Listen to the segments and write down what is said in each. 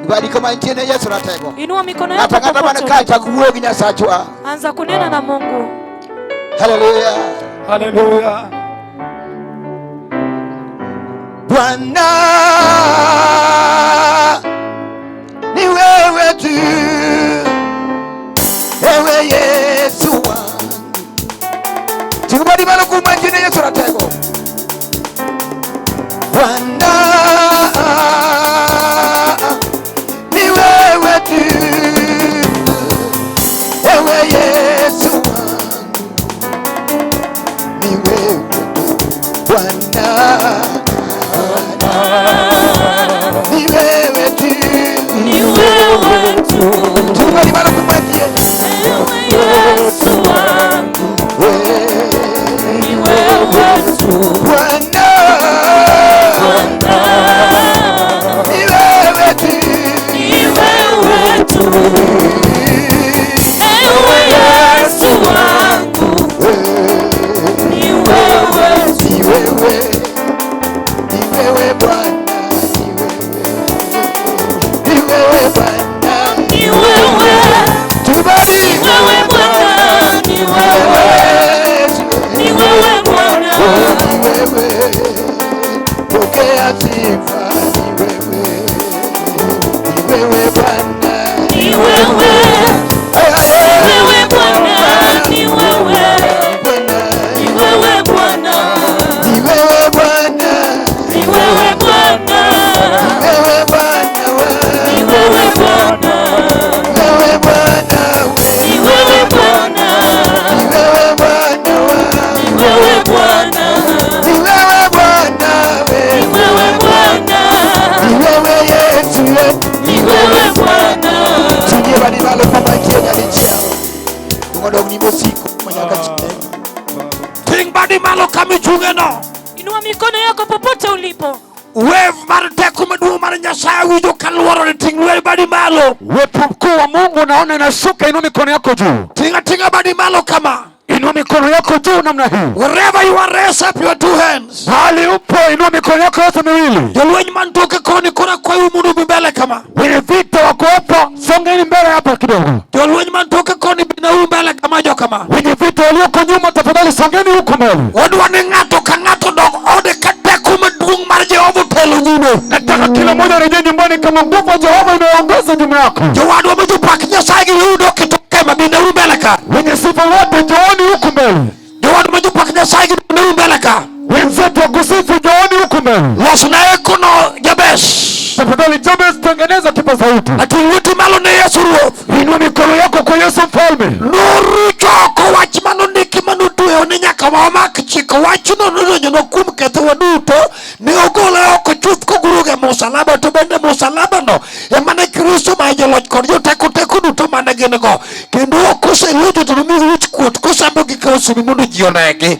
Badi kama nitie ne Yesu ratego. Inua mikono yako Ng'ato ang'ata man popote ka ulipo. chak wuoyo gi Nyasachwa. Anza kunena na Mungu. Haleluya. Haleluya. Bwana ni wewe tu, ewe Yesu wangu. Tikubali malo kuma jina Yesu ratego. Bwana ni wewe tu, ewe Yesu wangu, ni wewe tu Bwana, ni wewe tu. Ni wewe tu. Tikubali malo kuma jina Ewe Yesu wangu. Ni wewe tu. Bwana, ni wewe tu. Ni wewe tu. Ewe Yesu wangu. Ni wewe tu. Ni wewe, ni wewe Bwana, ni wewe, ni wewe Bwana, Ni wewe. Tubali. Wewe Bwana, ni wewe. Ni wewe Bwana. Ni wewe, pokea sifa, ni wewe, ni wewe Bwana, Ni wewe. Hey, hey, hey. Wewe Bwana, ni wewe. Bwana, Ni wewe Bwana. ni wewe Bwana, Ni wewe Bwana. wewe Bwana, Ni wewe Bwana. wewe Bwana, Ni wewe Bwana. ni wewe Bwana, Ni wewe Bwana. ni wewe Bwana, Ni wewe Bwana. ni wewe Yesu. Ni wewe Bwana. Tinge bali malo kuma jina lichielo. Mondo ni mosiko manyaka chieng'. Ting badi malo kama ichung'e no. Inua mikono yako popote ulipo. Wave mar teko maduong' mar Nyasaye winjo kaluoro ni ting' lweti badi malo. Uwepo mkuu wa Mungu naona inashuka. Inua mikono yako juu, Ting' ating'a badi malo kama. Inua mikono yako juu namna hii. Wherever you are, raise up your two hands. Mahali upo, inua mikono yako yote miwili. Jolweny man toke koni koro akwayo mondo ubi mbele kama. Wenye vita wako hapa, songeni mbele hapa kidogo. Jolweny man toke koni binauru mbele kama jokama. Wenye vita walioko nyuma, tafadhali songeni huko mbele. Wadwa ni ng'ato ka ng'ato dog ode ka teko maduong' mar Jehova otelo nyime. Nataka kila mmoja arejee nyumbani kama nguvu ya Jehova imeongoza nyuma yako. Jowadwa ma jopak Nyasaye gi yudo kitoke ma binauru mbele ka. Wenye sifa wote njooni huku mbele. Jowadwa ma jopak Nyasaye gi binauru mbele ka. Wenzetu wa kusifu njooni huku mbele. Losna ekono Jabez. Tafadhali Jabez, tengeneza kipaza sauti. Ating' lweti malo ne Yesu Ruoth. Inua mikono yako kwa Yesu mfalme. Norucho oko wach manondiki manotweyo ni nyaka wamak chik wachno nodonjonwa kuom kethowa duto ne ogole oko chuth koguroge musalaba to bende musalabano ema ne Kristo ma joloch kod joteko teko duto mane gin go kendo koselocho to nomiyo wich kuot kosambogi ka osumi mondo ji onegi.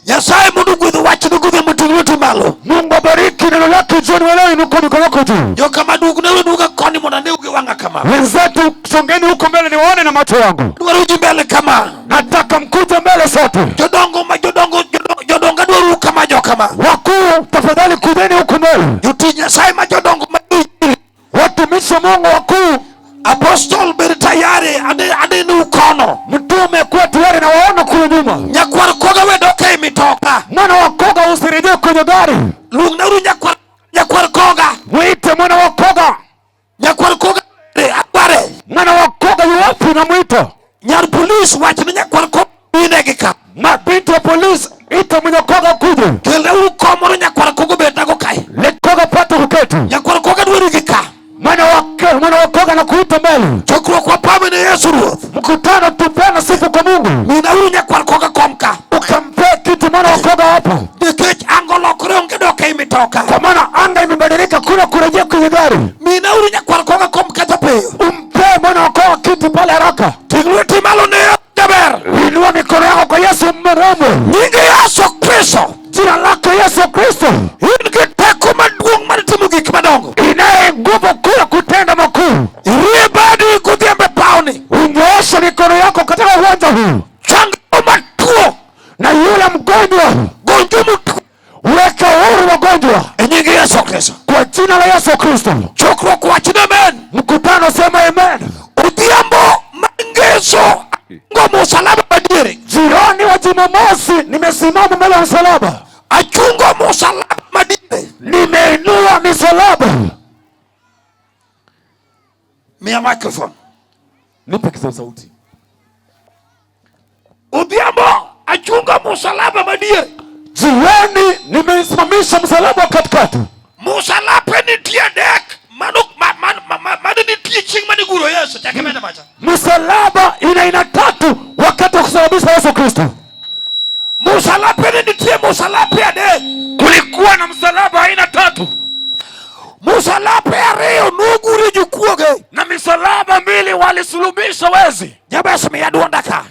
Nyasaye mondo ogwedh wachno godhiambo ting' lweti malo. Mungu abariki neno lake jioni wa leo. Inuka mikono yako juu. Jokama duogneuru duoga koni mondo aneu gi wang'a kama. Wenzetu songeni huko mbele niwaone na macho yangu. Dwaro ji mbele kama. Nataka mkuje mbele sote. Jodongo ma jodongo jodongo adwaru kama jokama. Wakuu tafadhali kujeni huku mbele. Jotich Nyasaye ma jodongo ma Watumishi wa Mungu wakuu. Apostol bed tayari anenu kono. Mtume kuwa tayari na waona kule nyuma. Nyakwar Koga we dok ei mitoka. Mwana wa Koga usirejee kwenye gari. Luongnauru nyakwar Koga. Mwite mwana wa Koga. Nyakwar Koga akware. Mwana wa Koga yu wapi unamwita? Nyar polis wach ni nyakwar Koga inegi ka. Mabinti wa polisi ita mwenye Koga kuje. Kelneuru kom moro nyakwar Koga obed nago kae. Let Koga pate kuketi. Nyakwar Koga dwaro gi ka. Mwana wa Koga nakuita mbele. Chokruok wapame ne Yesu Ruoth. Mkutano tupeane sifa kwa Mungu. Minauru nyakwar Koga kom ka. Ukampea kiti mwana wa Koga hapo. Nikech anga olokore onge dok ei mitoka. Kwa maana anga imebadilika, kuna kurejea kwenye gari. Minauru nyakwar Koga kom kata piyo. Umpe mwana wa Koga kiti pale haraka. Ting' lweti malo ne Yesu jaber. Inua mikono yako kwa Yesu mrembo. Nying Yesu Kristo. Jina lake Yesu Kristo. In gi teko maduong' mar timo gik madongo. Inaye nguvu kuu ya kutenda makuu. Rie badi godhiambo e pawni. Unyooshe mikono yako katika uwanja huu. Chang matuo na yule mgonjwa. Gonjo mtuo. Weka huru wagonjwa. E nying Yesu Kristo. Kwa jina la Yesu Kristo. Chokruok Chokruok wach ni amen. Mkutano sema amen. Odhiambo mangeso ngo musalaba madiere. Jioni wa Jumamosi nimesimama mbele ya msalaba, Achungo musalaba madiere. Nimeinua misalaba. Miya microphone. Nipe kipaza sauti. Odhiambo achungo musalaba madiere. Jioni nimeisimamisha msalaba wa katikati. Musalape nitie adek mano mano nitie chieng' mane iguro Yesu chak imede macha. Msalaba ina aina tatu wakati wa kusalabisha Yesu Kristo. Musalape ni nitie musalape adek. Kulikuwa na msalaba aina tatu. Musalape ariyo nogure jokuoge. Na misalaba mbili walisulubisha wezi. Jabes miya duonda ka.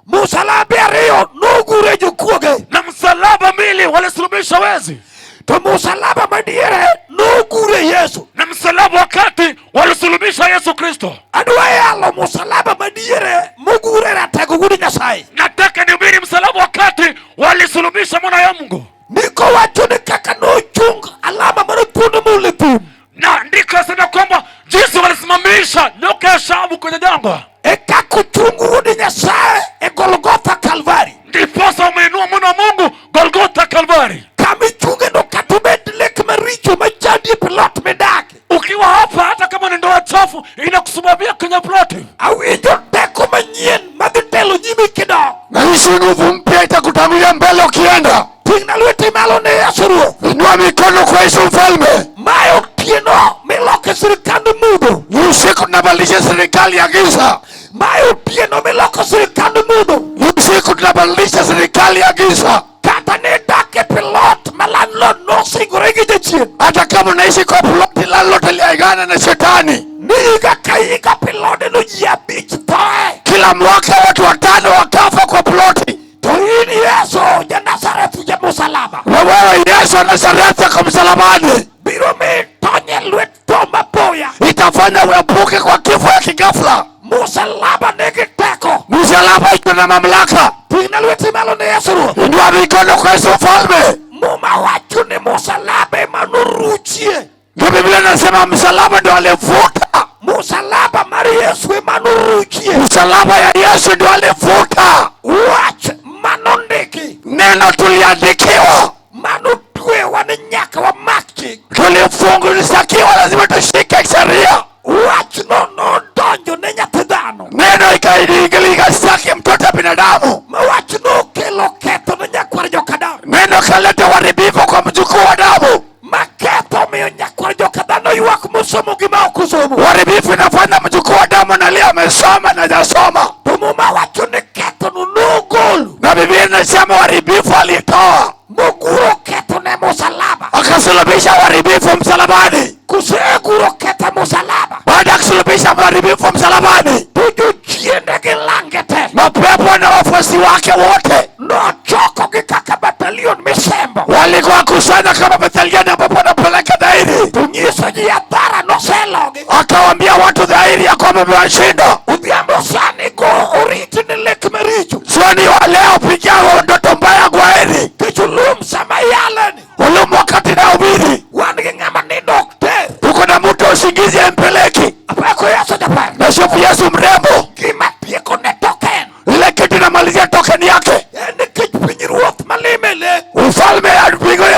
Musalape ariyo nogure jokuoge. Na msalaba mbili walisulubisha wezi. To musalaba madiere nogure Yesu. Na msalaba wakati walisulubisha Yesu Kristo. Adwa yalo musalaba madiere mogure ratego wuod Nyasaye. Nataka nihubiri msalaba wakati walisulubisha mwana wa Mungu. Ndiko wacho ni kaka nochung alama mar thuond mul e thim. Na ndiko nasema kwamba jinsi walisimamisha nyoka ya shavu kwenye jangwa. E kaka ochung wuod Nyasaye e Golgotha Kalvari. Ndiposa umeinua mwana wa Mungu Golgotha Kalvari. Kama ichunge no kata obed lek maricho machandi e plot midake. Ukiwa hapa hata kama ni ndoa chafu inakusimamia kwenye ploti. Awinjo teko manyien madhi telo nyimi kidok. Nahisi nguvu mpya itakutangulia mbele ukienda. Ting'na lweti malo ne Yesu Ruoth. Inua mikono kwa Yesu mfalme. Mae otieno miloko sirikand mudho. Ni usiku tunabadilisha serikali ya giza. Mae otieno miloko sirikand mudho. Ni usiku tunabadilisha serikali ya giza. Kata ne dak e plot ma landlord nosingore gi jachien. Hata kama unaishi kwa ploti, landlord aliagana na shetani. Ni higa ka higa plode no ji abich thoe. Kila mwaka watu watano wakafa kwa ploti. To in Yesu ja Nazareth ja musalaba. Na wewe Yesu wa Nazareti kwa msalabani. Biro mi tony e lwet tho mapoya. Itafanya uepuke kwa kifo ya kigafla. Musalaba nigi teko. Msalaba iko na mamlaka. Ting'na lweti malo ne Yesu Ruoth. Inua mikono kwa Yesu mfalme. Muma wacho ni musalaba ema noruchie. Ndio Biblia inasema msalaba ndio alivuta. Musalaba mar Yesu ema noruchie. Msalaba ya Yesu ndio alivuta. Wach manondiki. Neno tuliandikiwa. Manotwewa ni nyaka wamak chik. Tulifunguliwa, lazima tushike sheria. Wachno nodonjo ne nyathi dhano. Neno ikashtaki mtoto wa binadamu. Ma wachno okelo ketho ne nyakwar jokadam. Neno kaleta uharibifu kwa mjukuu wa damu. Ma ketho omiyo nyakwar jokadhano ywak mosomo gi ma ok osomo. Uharibifu inafanya mjukuu wa damu analia amesoma na hajasoma. To Muma wacho ni ketho no nogolo. Na Biblia inasema uharibifu alitoa. Moguro ketho ne musalaba. Akasulubisha uharibifu msalabani. Koseguro ketho musalaba. Baada ya kusulubisha uharibifu msalabani, To jochiende gi lange te. mapepo na wafuasi wake wote Nochoko gi kaka batalion misembo. walikuwa kusanya kama batalioni ambapo wanapeleka dhahiri. To nyiso ji athara noselogi. Akawaambia watu dhahiri ya kwamba amewashinda. Odhiambo sani go oriti ni lek maricho. Sioni wa leo pigia ndoto mbaya kwa heri. Nikech Olum sama iyaleni. Ulumu wakati nahubiri. Wan gi ng'ama nindo ok ter. Tuko na mtu usingizi empeleki. Apako Yesu jaber. Nasifu Yesu mrembo. Gima tieko ne token. Ile kitu inamalizia token yake. En nikech pinyruoth malime lek. Ufalme ya mbinguni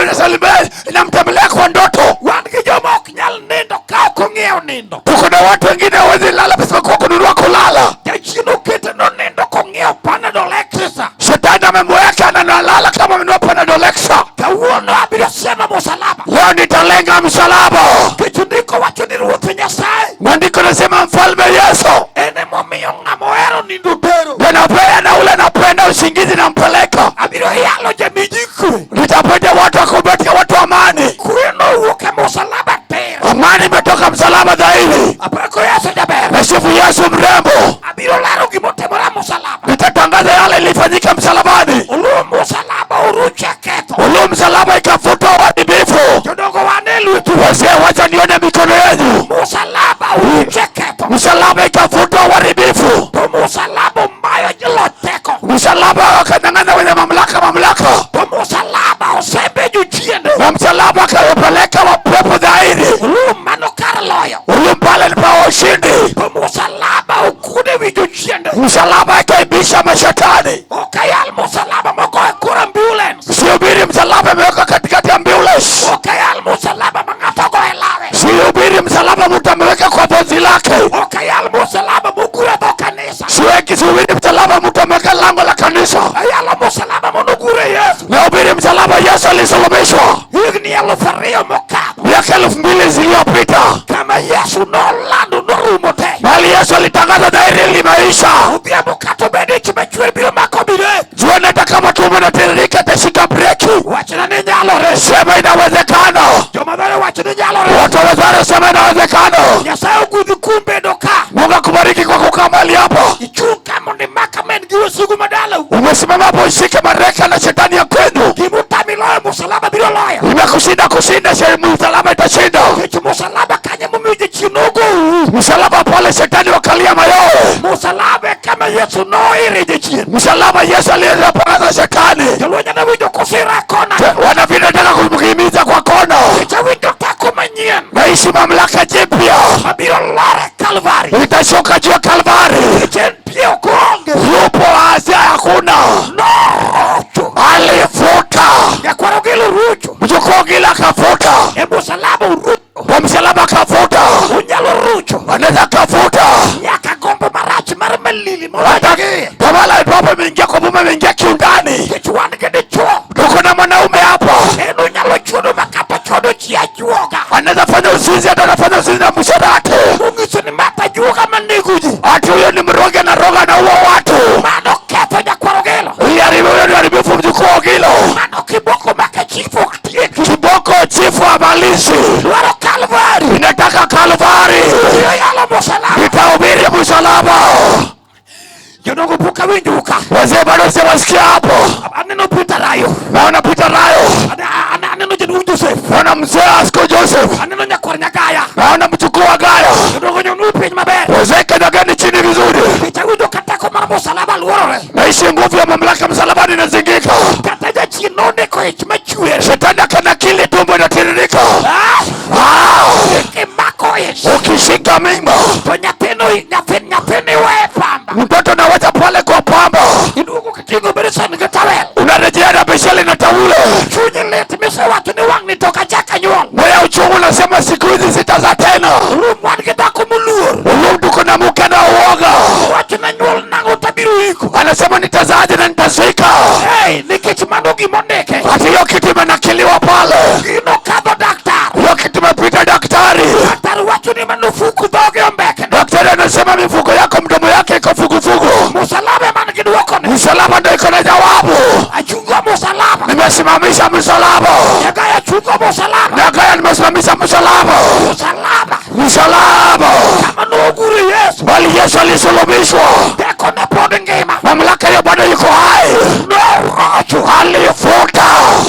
inamtembelea kwa ndoto. Wan gi joma ok nyal nindo ka ok ong'iewo nindo. Tuko na watu wengine hawezi lala pasipo kwa kununua kulala. Jachien okete nonindo kong'iewo Panadol Extra. Shetani amemweka na analala kama amenunua Panadol Extra. Kawuono abiro semo musalaba. Leo nitalenga msalaba. Nikech ndiko wacho ni Ruoth Nyasaye. Maandiko nasema mfalme Yesu En emomiyo ng'ama ohero nindo tero. Ninapenda na ule napenda usingizi nampeleka. Abiro yalo jamiji kwe. Nitapenda watu wa kubetia watu amani. Kwe nowuok e musalaba tir. Amani imetoka msalaba dhahiri. Apako Yesu jaber. Nasifu Yesu mrembo. Abiro lero gimotimore e musalaba. Nitatangaza yale ilifanyika msalabani. Oluw musalaba oruch e ketho. Uluo msalaba ikafuta uharibifu. Jodongo wane lwetu. Wazee, wacha nione mikono yenu. Musalaba oruch e ketho. Msalaba ikafuta uharibifu. To musalaba omayo joloch teko. Msalaba wakanyang'anya wenye mamlaka mamlaka. To musalaba osembe jochiende. Na msalaba akawapeleka mapepo dhahiri. Oluw mano kar Naaibisha mashetani. Ok ayal musalaba mogo e kor ambulance. Sihubiri msalaba imeweka katikati ya ambulance. Ok ayal musalaba ma ng'ato go e lawe. Sihubiri msalaba mtu ameweka kwa vazi lake. Ok ayal musalaba mogur e dho kanisa. Siweki, sihubiri msalaba mtu ameweka lango la kanisa. Ayalo musalaba manogur e Yesu. Nahubiri msalaba Yesu alisulubishwa Higni 2000 mokadho. miaka 2000 ziliyopita, Kama Yesu nolando norumo te. bali Yesu alitangaza dhahiri limeisha. Odhiambo kata obed ich machwer biro mako brek. Jioni hata kama tumbo inatiririka itashika breki. Wachna ni nyalore. Sema inawezekana. Joma dhano wacho ni nyalore. Watu wawezana, sema inawezekana. Nyasaye ogwedhi kuom bedo ka. Mungu akubariki kwa kukaa mahali hapa. Ichung' ka mondo imak amen gi wasigu madalau. Umesimama hapo ushike mareka na shetani ya kwenu. Gimotami loyo musalaba biro loyo. Imekushinda kushinda, msalaba itashinda. Nikech musalaba kanye momiyo jachien nogou. Msalaba pale shetani wakalia mayowe. Musalaba e kama Yesu noire jachien. Msalaba Yesu aliyepangaza shetani. Jolweny ne winjo kosira kona. Wanavita tena kumhimiza kwa kona. Nikech awinjo teko manyien Naishi mamlaka jipya mabiro lor e Kalvari. itashuka juu ya Kalvari. Nikech en pie ok onge. Yupo Asia hakuna. Norucho. Alifuta Nyakwar Ogilo rucho. mjukuu Ogila akafuta, E musalaba urucho. kwa msalaba akafuta, Unyalo rucho. anaweza akafuta Nyaka gombo marach mar malili hata modonjogie. tawala ipapo imeingia kwa mume, imeingia kiundani. Nikech wan gi dichuo. Tuko na mwanaume hapa En onyalo chuodo makata chodo chi ajuoga. anaweza fanya uzinzi, hata anafanya uzinzi na msherati. Onyiso ni mata ajuoga manego ji. Ati huyo ni mroge na roga na uwa watu. Mano ketho nyakwar Ogilo. Iharibu huyo ni haribifu mjukuu Ogilo. Mano kiboko make chief ok tieki. Kiboko chifu amalizi. Dwaro Kalvari. Inataka Kalvari. Biro yalo musalaba. Nitahubiri msalaba. Jodongo pok awinjou ka. Wazee bado sijawasikia hapo. Aneno Peter Rayo. Naona Peter Rayo, Aneno jaduong' Joseph. naona mzee Asko Joseph, Aneno nyakwar Nyagaya. naona mjukuu wa Gaya. Jodongo nyonu piny maber. Wazee kanyageni chini vizuri. Nikech awinjo ka teko mar musalaba luorore. Naishi nguvu ya mamlaka msalabani inazingika. Kata jachien nondiko ich machwer. Shetani akanakili tumbo inatiririka. Ah! Ah! Kimako ich. Ukishika mimba To nyathino nyathini we pamba. mtoto nawacha pale kwa pamba, Iduogo kiting'o besen gi tawel. unarejea na besheni na taulo. Chunyi lit misewacho ni wang'ni to kachak anyuol. Moyo uchungu unasema siku hizi sitazaa tena. Rum wan gi dhako moluor. Huyu mtu kuna mke na uoga, Owacho na nyuol nang'o tabiro iko. anasema nitazaaje na nitazika. Hey, nikech mano gimondike. Ati hiyo kitu imenakiliwa pale, Gino kadho daktar. hiyo kitu imepita daktari. Daktar wacho ni mano fuku dhoge ombekne. Daktari anasema mifuko yako mdomo yake iko fugufugu. Musalaba man gi duokone. Msalaba ndio iko na jawabu. Achungo musalaba. Nimesimamisha msalaba. Nyagaya chungo musalaba. Nakaya nimesimamisha msalaba. Musalaba. Msalaba. Kama noguro Yesu. Bali Yesu alisulubishwa. Teko ne pod ngima. Mamlaka hiyo bado yuko hai. Norocho. Alifuta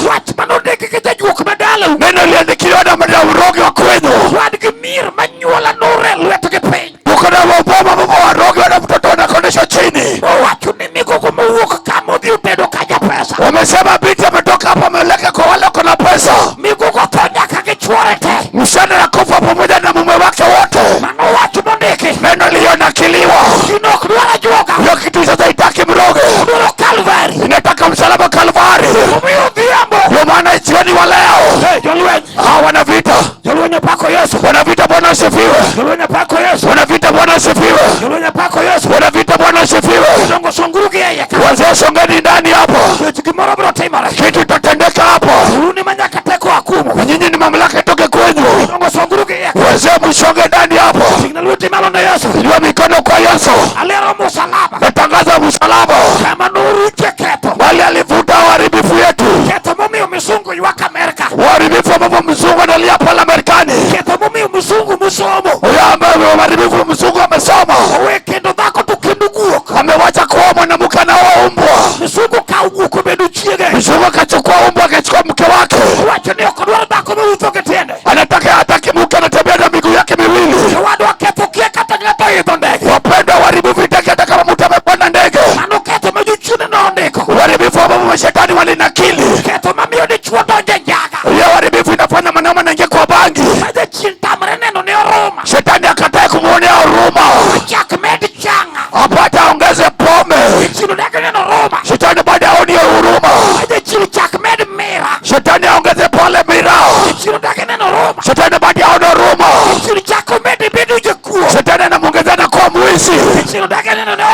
Wach manondiki gi jajuok madalau. neno liandikiwa na mrogi wa kwenu. Wan gi mier manyuola nore lwetgi piny. Tuko na waboma baba warogi wana mtoto wanakondeshwa chini. Owacho ni migogo mowuok kama odhi obedo ka japesa. Wamesema binti ametoka hapa ameleka kwa wale wako na pesa. Migogo tho nyaka gi chuore te. Msichana anakufa pamoja na mume wake wote. Mano wach mondiki. Neno lilionakiliwa. Gino ok dwar ajuoga. Hiyo kitu sasa itaki mroge, Odwaro Kalvari. inataka msalaba Kalvari. Omiyo odhiambo. Ndio maana jioni wa leo Hey, jolweny. hawa wana vita, Jolweny opako Yesu. wana vita. Bwana asifiwe, Jolweny opako Yesu. wana vita. Bwana asifiwe, Jolweny opako Yesu. wana vita. Bwana asifiwe. Jodongo songuru gi eiye ka. Wazee songeni ndani hapo, Nikech gimoro biro timore. kitu itatendeka hapo. Un ema nyaka teko akumu. Nyinyi ni mamlaka itoke kwenyu. Jodongo songuru gi iye ka. Wazee msonge ndani hapo, Ting'na lweti malo ne Yesu. inua mikono kwa Yesu. Alero musalaba. Natangaza msalaba, Kama noruche ketho. wale alivuta uharibifu yetu, Ketho momiyo misungu ywak Amerka. uharibifu ambapo mzungu analia pale Marekani. Ketho momiyo msungu mosomo. Huyo ambaye uharibifu mzungu amesoma Owe kendo dhako to kendo guok. amewacha kuoa mwanamke anaoa umbwa. Misungu kawo guok obedo chiege. Mzungu akachukua umbwa akachukua mke wake, Owacho ni ok odwar dhako mawuotho gi tiende. anataka hataki mke anatembea na miguu yake miwili. Jowadwa ketho kia kata ng'ato oidho ndege. Wapendwa, uharibifu itaki hata kama mtu amepanda ndege. Mano ketho ma jochiende nondiko. Uharibifu ambapo mashetani walinakili, Ketho mamiyo dichuo donjo e njaga. hiyo uharibifu inafanya mwanaume anaingia kwa bangi. Ma jachien tamre neno ne oruma. Shetani akatae kumwonea huruma, Chak med chang'a. apate aongeze pombe. Ji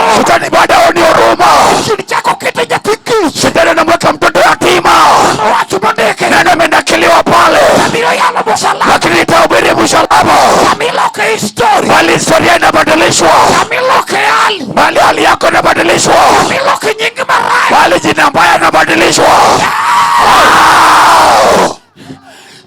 hero. Shetani bado haoni huruma. Chako kete nyathi kich. Shetani anamweka mtoto yatima. Wach mondiki. Neno imenakiliwa pale, Abiro yalo musalaba. lakini nitahubiri msalaba, Kamiloke history. bali historia inabadilishwa, Kamiloke hali. bali hali yako inabadilishwa, Kamiloke nying marach. bali jina mbaya inabadilishwa.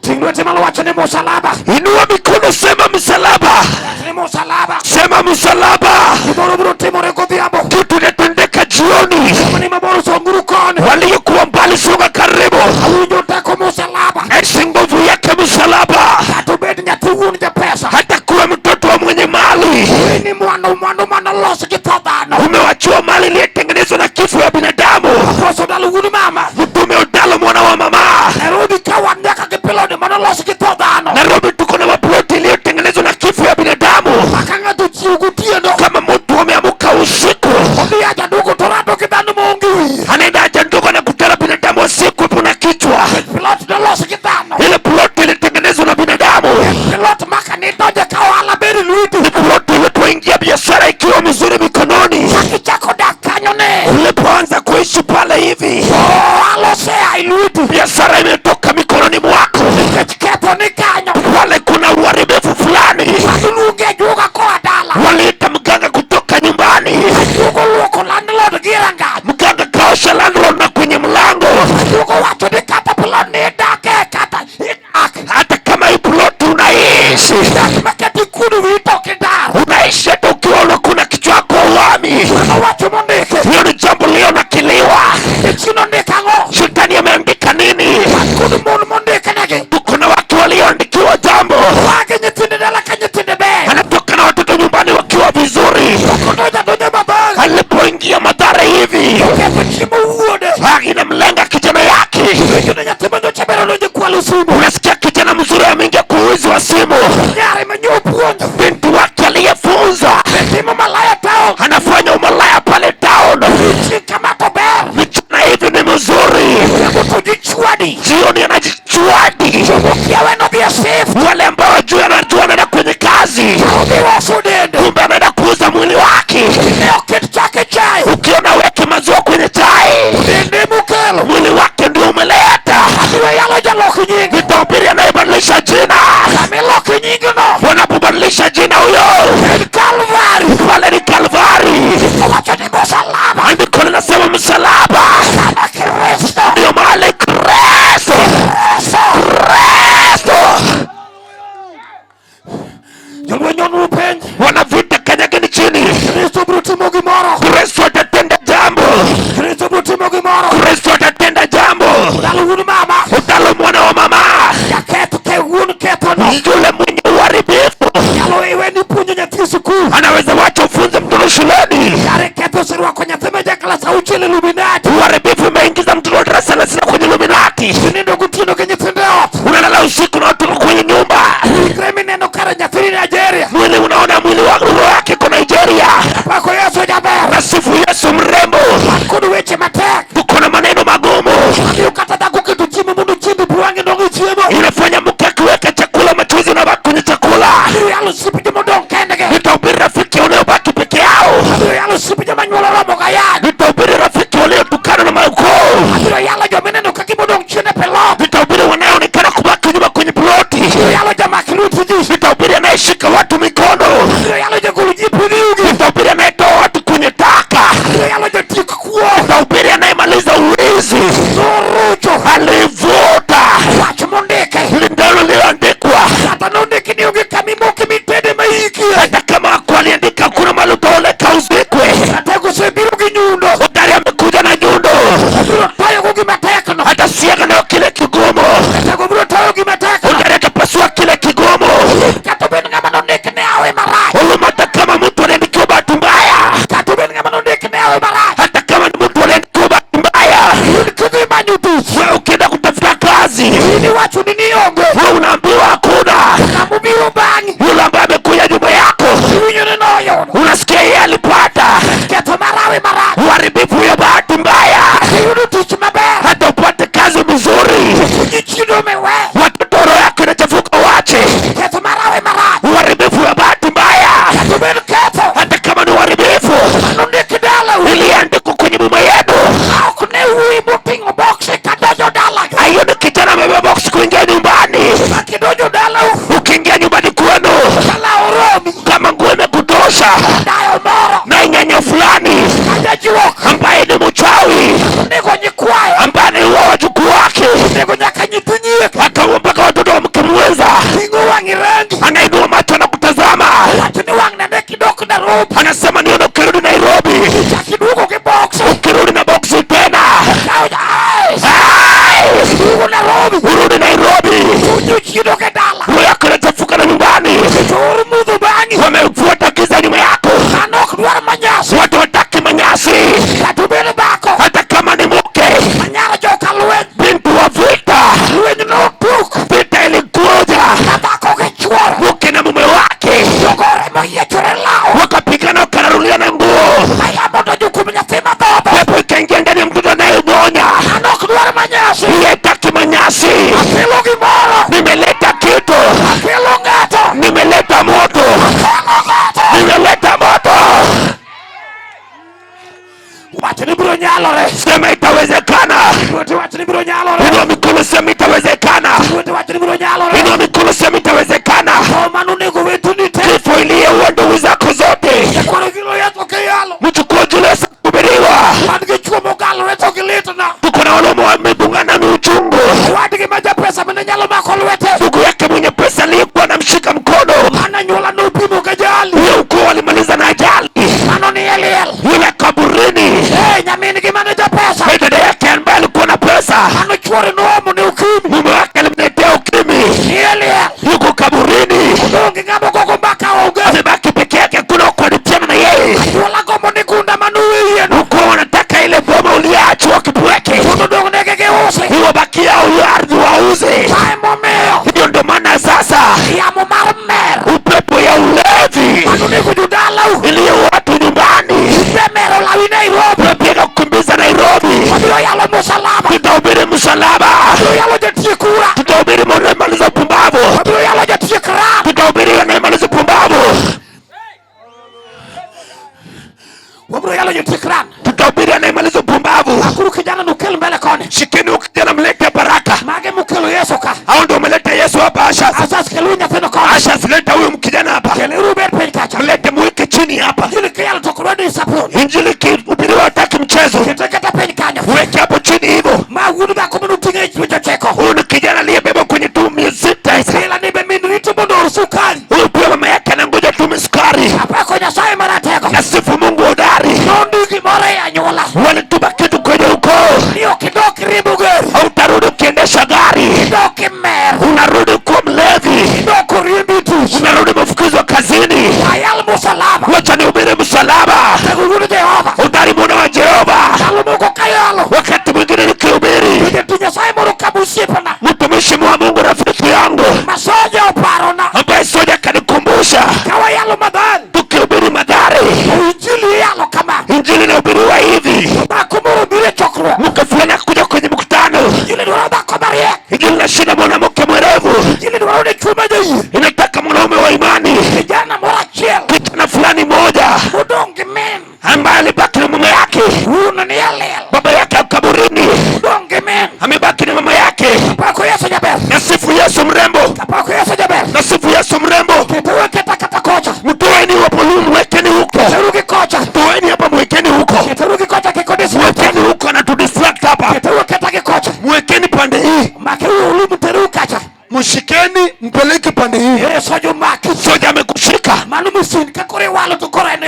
Ting lweti malo wacho ni musalaba. Inua mikono, sema msalaba, Ni musalaba. sema msalaba. Gimoro biro timore godhiambo. Kitu inatendeka jioni, Ni maboro songuru koni. waliokuwa mbali songa karibu. Awinjo teko musalaba. Esi nguvu yake msalaba, Kata obed nyathi wuon japesa. hata kuwa mtoto wa mwenye mali. Ni mwandu mwandu manolos gi tho dhano. Umewachiwa mali iliyotengenezwa na kifo ya binadamu. Koso dalo wuod mama. Mtume Odalo mwana wa mama. Nairobi ka wan nyaka gi pilode manolos gi tho dhano. Nairobi tuko na maploti iliyotengenezwa na kifo ya binadamu. Maka ng'ato chiew gotieno. Kama mtu ameamka usiku, Odhi haja ndogo to rado gi dhano maonge wiye. anaenda haja ndogo na kutana binadamu asiyekuwepo na kichwa. Pilot nolos gi dhano. Ile ploti ilitengenezwa na binadamu, Pilot maka nidonje ka ohala ber e lweti. ni ploti ilipoingia biashara ikiwa mizuri mikononi. Kichako dak kanyo ne. Ulipoanza kuishi pale hivi, Ohala osea e lweti. biashara imetoka mikononi mwako. Nikech ketho ni kanyo. Pale kuna uharibifu fulani. Iluonge ajuoga koa dala. Waliita mganga kutoka nyumbani. Ajuoga oluoko landlord gi rangach. Mganga kaosha landlord na kwenye mlango. Ajuoga owacho ni kata plot ni idake kata idak. Hata kama hii plot unaishi, Dak makata ikudo wiyi to ok idar. unaishi hata ukiwa unakuna kichwa yako uami. Mano wach mondiki. Hiyo ni jambo lililonakiliwa. Jachien ondiko ang'o? Shetani ameandika nini? Wan kod mon mondiknegi. Tuko na watu walioandikiwa jambo. Wagi nyithinde dala ka nyithinde ber. Anatoka na watoto nyumbani wakiwa vizuri. Kodonjo adonja maber. Alipoingia madhara hivi, Oketho chiemo wuode. inamlenga kijana yake. Iwinjo nyathi ma nyocha ber odonjo kwalo simu. Unasikia kijana mzuri ameingia kuuzi wa simu, Nyare ma nyopuonjo. binti wake aliyefunza Timo malaya town. anafanya umalaya pale town. Chika mako ber. Mchana hivi ni mzuri, To jichwadi. jioni anajichwadi. Kiawe nodhi e shift. Wale ambao wajui, anajua anaenda kwenye kazi, Odhi uso dende. kumbe anaenda kuuza mwili wake. Ne oket chak e chai. Ukiona weke maziwa kwenye chai, Dende mokelo. mwili wake ndio umeleta. Abiro yalo jalok nying. Nitahubiri anayebadilisha jina. Kamilok nyingno. Wanapobadilisha jina huyo En Kalvari. pale ni Kalvari. Owacho ni musalaba. Andiko linasema msalaba Kama Kristo. ndio mahali Kristo, Kristo Jolweny onuru penj. wanavita kanyageni chini. Kristo biro timo gimoro. Kristo atatenda jambo, Kristo biro timo gimoro. Kristo atatenda jambo. Dalo wuon mama. Utalo mwana wa mama Jaketh ke wuon kethono. yule mwenye uharibifu Nyalo iwe ni puonjo nyathi sikul. anaweza wacha ufunze mtoto shuleni. Kare ketho oserwako nyathi ma ja klas auchiel e Illuminati. Uharibifu umeingiza mtoto wa darasa la sita kwenye Illuminati. Inindo gotieno gi nyithinde ot. Unalala usiku na watu kwenye nyumba, Ringre mineno kare nyathi ni Nigeria. mwili unaona mwili wa roho yake iko Nigeria. Pako Yesu jaber. Nasifu Yesu mrembo, Wan kod weche matek. tuko na maneno magumu. Miyo kata dhako keto chiemo mondo chiembe buwang'e dong' e chiemo. Inafanya mke akiweka chakula machozi unabaki kwenye chakula. Abiro yalo osiepe jomodong' kendgi. Nitahubiri rafiki waliobaki peke yao. Abiro yalo osiepe joma nyuolo romo gayany. Nitahubiri rafiki waliotukana na maukoo. Abiro yalo joma ineno ka gimodong' chien e pilot. Nitahubiri wanaoonekana kubaki nyuma kwenye ploti. Abiro yalo jamak lwet ji. Nitahubiri anayeshika watu mikono. Abiro yalo jagol ji e piny yugi. Nitahubiri anayetoa watu kwenye taka. Abiro yalo jatiek kuo. Nitahubiri anayemaliza uwizi. Norucho. Alivuta Wach mondiki. lindalo lililoandikwa. Kata nondiki ni onge kama imoke mitede mayie. Nairobi. Anasema nione ukirudi Nairobi, Chak iduogo gi box. ukirudi na boksi tena. Ai! Ai! Iduogo Nairobi. Urudi Nairobi, Chuny chido ke dala. roho yako inachafuka na nyumbani, Chor mudho bang'i. wamefuata giza nyuma yako. Dhano ok dwar manyasi. Watu wataki manyasi, Kata obed dhako. hata kama ni mke, Manyara joka lweny. binti wa vita. Lweny notuk. Vita ilikuja, Ka dhako gi chuore. mke na mume wake Jogore moyiechore law. wakapigana, wakararuliana nguo, Kayamo donjo kuom nyathi madhodho. pepo ikaingia ndani ya mtoto anayenyonya. Dhano ok dwar manyasi. Hataki manyasi. Akelo gimoro. Nimeleta kitu, Akelo ng'ato. nimeleta moto, Akelo ng'ato. nimeleta moto. Wach ni biro nyalore. Sema itawezekana. Lwete wach ni biro nyalore. Inua mikono, sema itawezekana. Lwete wach ni biro nyalore. Inua mikono, sema itawezekana. Tho manonego weteni te. Kifo iliyeua ndugu zako zote, Nyakwaro gilo yath ok iyalo. mchukue Julius kuhubiriwa. Wan gi chuo mogalore to gilitna. Tuko na wale wamebungana miuchungu. Owadgi ma japesa mane nyalo mako lwete. Ndugu yake mwenye pesa aliyekuwa anamshika mkono, Mano anyuola nopimo gi ajali. huyo ukoo walimaliza na ajali, Mano ni e liel. yule kaburini. Eh, nyamin gi mane japesa. Na dada yake ambaye alikuwa na pesa, Mano chuore noomo ne ukimi. mume wake alimletea ukimwi, Ni e liel. yuko kaburini, Odong' gi ng'ama gogo mbaka onge. amebaki peke yake, hakuna wa kuaditiana na yeye. Anyuola gombo ni gunda manuwe yieno. Ukoo wanataka ile boma uliachwa kipweke, Mondo odong' negi giusi. iwabakia huyo ardhi wauze. Kae momiyo Hiyo ndio maana sasa yamo mar mer upepo ya ulevi mano nego jodalau iliyo watu nyumbani Isemero lawi Nairobi. tunapiga kukimbiza Nairobi. Wabiro yalo musalaba. Tutahubiri msalaba, Wabiro yalo jotiek kura. tutahubiri anayemaliza upumbavu, Wabiro yalo jotiek ram. tutahubiri anayemaliza upumbavu, Wabiro yalo jotiek ram. tutahubiri anayemaliza upumbavu. Akuru kijana nokel mbele koni. Shikeni huyu kijana, mlete baraka. Mage mokelo Yesu ka. Hao ndio umeleta Yesu hapa. Ashas, Asas kelu nyathino koni. Ashas, leta huyu kijana hapa, Keleuru ber piny kacha. mlete, mweke chini hapa. Injili kiyalo to koro disappoint. Injili ikihubiriwa hataki mchezo, Kete kata piny kanyo. weke hapo chini hivyo. Ma wuod dhako manoting'e e chuech ochiko. Huyu ni kijana aliyebebwa kwenye tu 600. Sila ni be min rito mondo or sukari. Huyu pia mama yake anangoja tume sukari. Apako Nyasaye maratego. Nasifu Mungu hodari, Nondik gimoro e anyuola. walituma kitu kwenye ukoo. Ni ok idok riembo gari. Hautarudi ukiendesha gari, Idok imer. unarudi kuwa mlevi, Idok oriembi tich. unarudi umefukuzwa kazini. Ayal musalaba. Wacha nihubiri msalaba, Tego wuod Jehova. hodari mwana wa Jehova. Ndalo moko kayalo. Wakati mwingine nikihubiri, Jatich Nyasaye moro kama osiepna. mtumishi wa Mungu, rafiki yangu Masoja oparona. ambaye soja akanikumbusha, Kawayalo Mathare. tukihubiri Mathare, Injili iyalo kama. injili inahubiriwa hivi. Dhako moro biro e chokruok. Mke fulani akuja kwenye mkutano, Injili dwaro dhako mariek. injili inashinda mwanamke mwerevu, Injili dwaro dichuo ma jayie. inataka mwanaume wa imani. Kijana moro achiel. Kijana fulani mmoja Modong' gi min. ambaye alibaki na mama yake, Wuon ni e liel. baba yake kaburini, Odong' gi min. amebaki na mama yake. Apako Yesu jaber. Nasifu Yesu mrembo, Apako Yesu jaber. nasifu Yesu mrembo. Keteuru keta kata kocha. Mtoeni hapo, mwekeni huko, Keteuru gi kocha. toeni hapa, mwekeni huko, Keteuru gi kocha kik odistract. mwekeni huko, anatudistract hapa, Keteuru keta gi kocha. mwekeni pande hii, Makeuru ulu mteru kacha. mshikeni, mpeleke pande hii. Eh, soja omaki. Soja amekushika Mano masin ka koro iwalo to koro en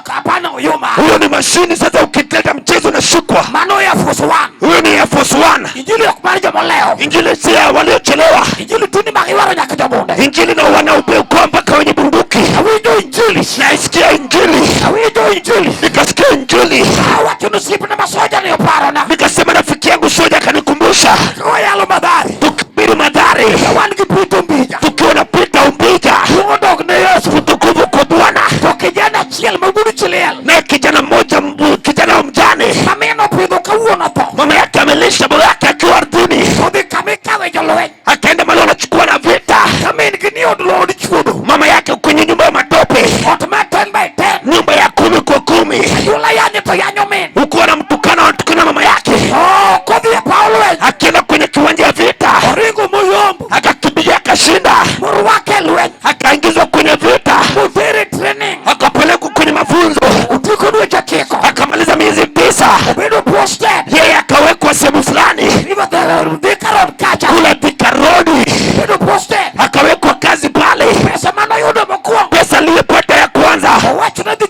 hapana oyuma. huyo, ni mashini. Sasa ukileta mchezo unashikwa. Mano Air Force One. Huyo ni Air Force One. Injili ok mar jomolewo. Injili si ya waliochelewa, Injili tuni mag iwaro nyaka jobunde. injili na wanaopeokoa mpaka wenye bunduki. Awinjo injili. Naisikia injili, Awinjo injili. nikasikia injili, Awacho ni osiepna ma soja ni oparona. nikasema rafiki yangu soja akanikumbusha, Wayalo Mathare. tukihubiri Mathare, Wan gi Peter Ombija. tukiwa na Peter Ombija, Duong' odog ne Yesu. utukufu kwa Bwana. To kijana achiel ma wuod chi liel. Naye kijana mmoja, kijana wa mjane, Ma min opidho kawuono otho. mama yake amelisha baba yake akiwa ardhini, Odhi kama ikawe jolweny. akaenda mahali wanachukua na vita, Ka min gi ni od od chuodho. mama yake kwenye nyumba ya matope, Ot mar 10 by 10. nyumba ya 10 kwa 10, Anyuola yanye to yanyo min. huku wanamtukana, wanatukana mama yake, Oh, kodhi e paw lweny. akienda kwenye kiwanja ya vita, Oringo moyombo. akakimbilia, akashinda, Morwake e lweny. akaingizwa kwenye vita, Motere training. akapelekwa kwenye mafunzo, Otieko dweche ochiko. akamaliza miezi 9, Obedo posted. yeye akawekwa sehemu fulani River the Thika Road kacha. kule Thika Road, Obedo posted. akawekwa kazi pale. Pesa manoyudo mokwongo. Pesa aliyopata ya kwanza Owacho ni dhi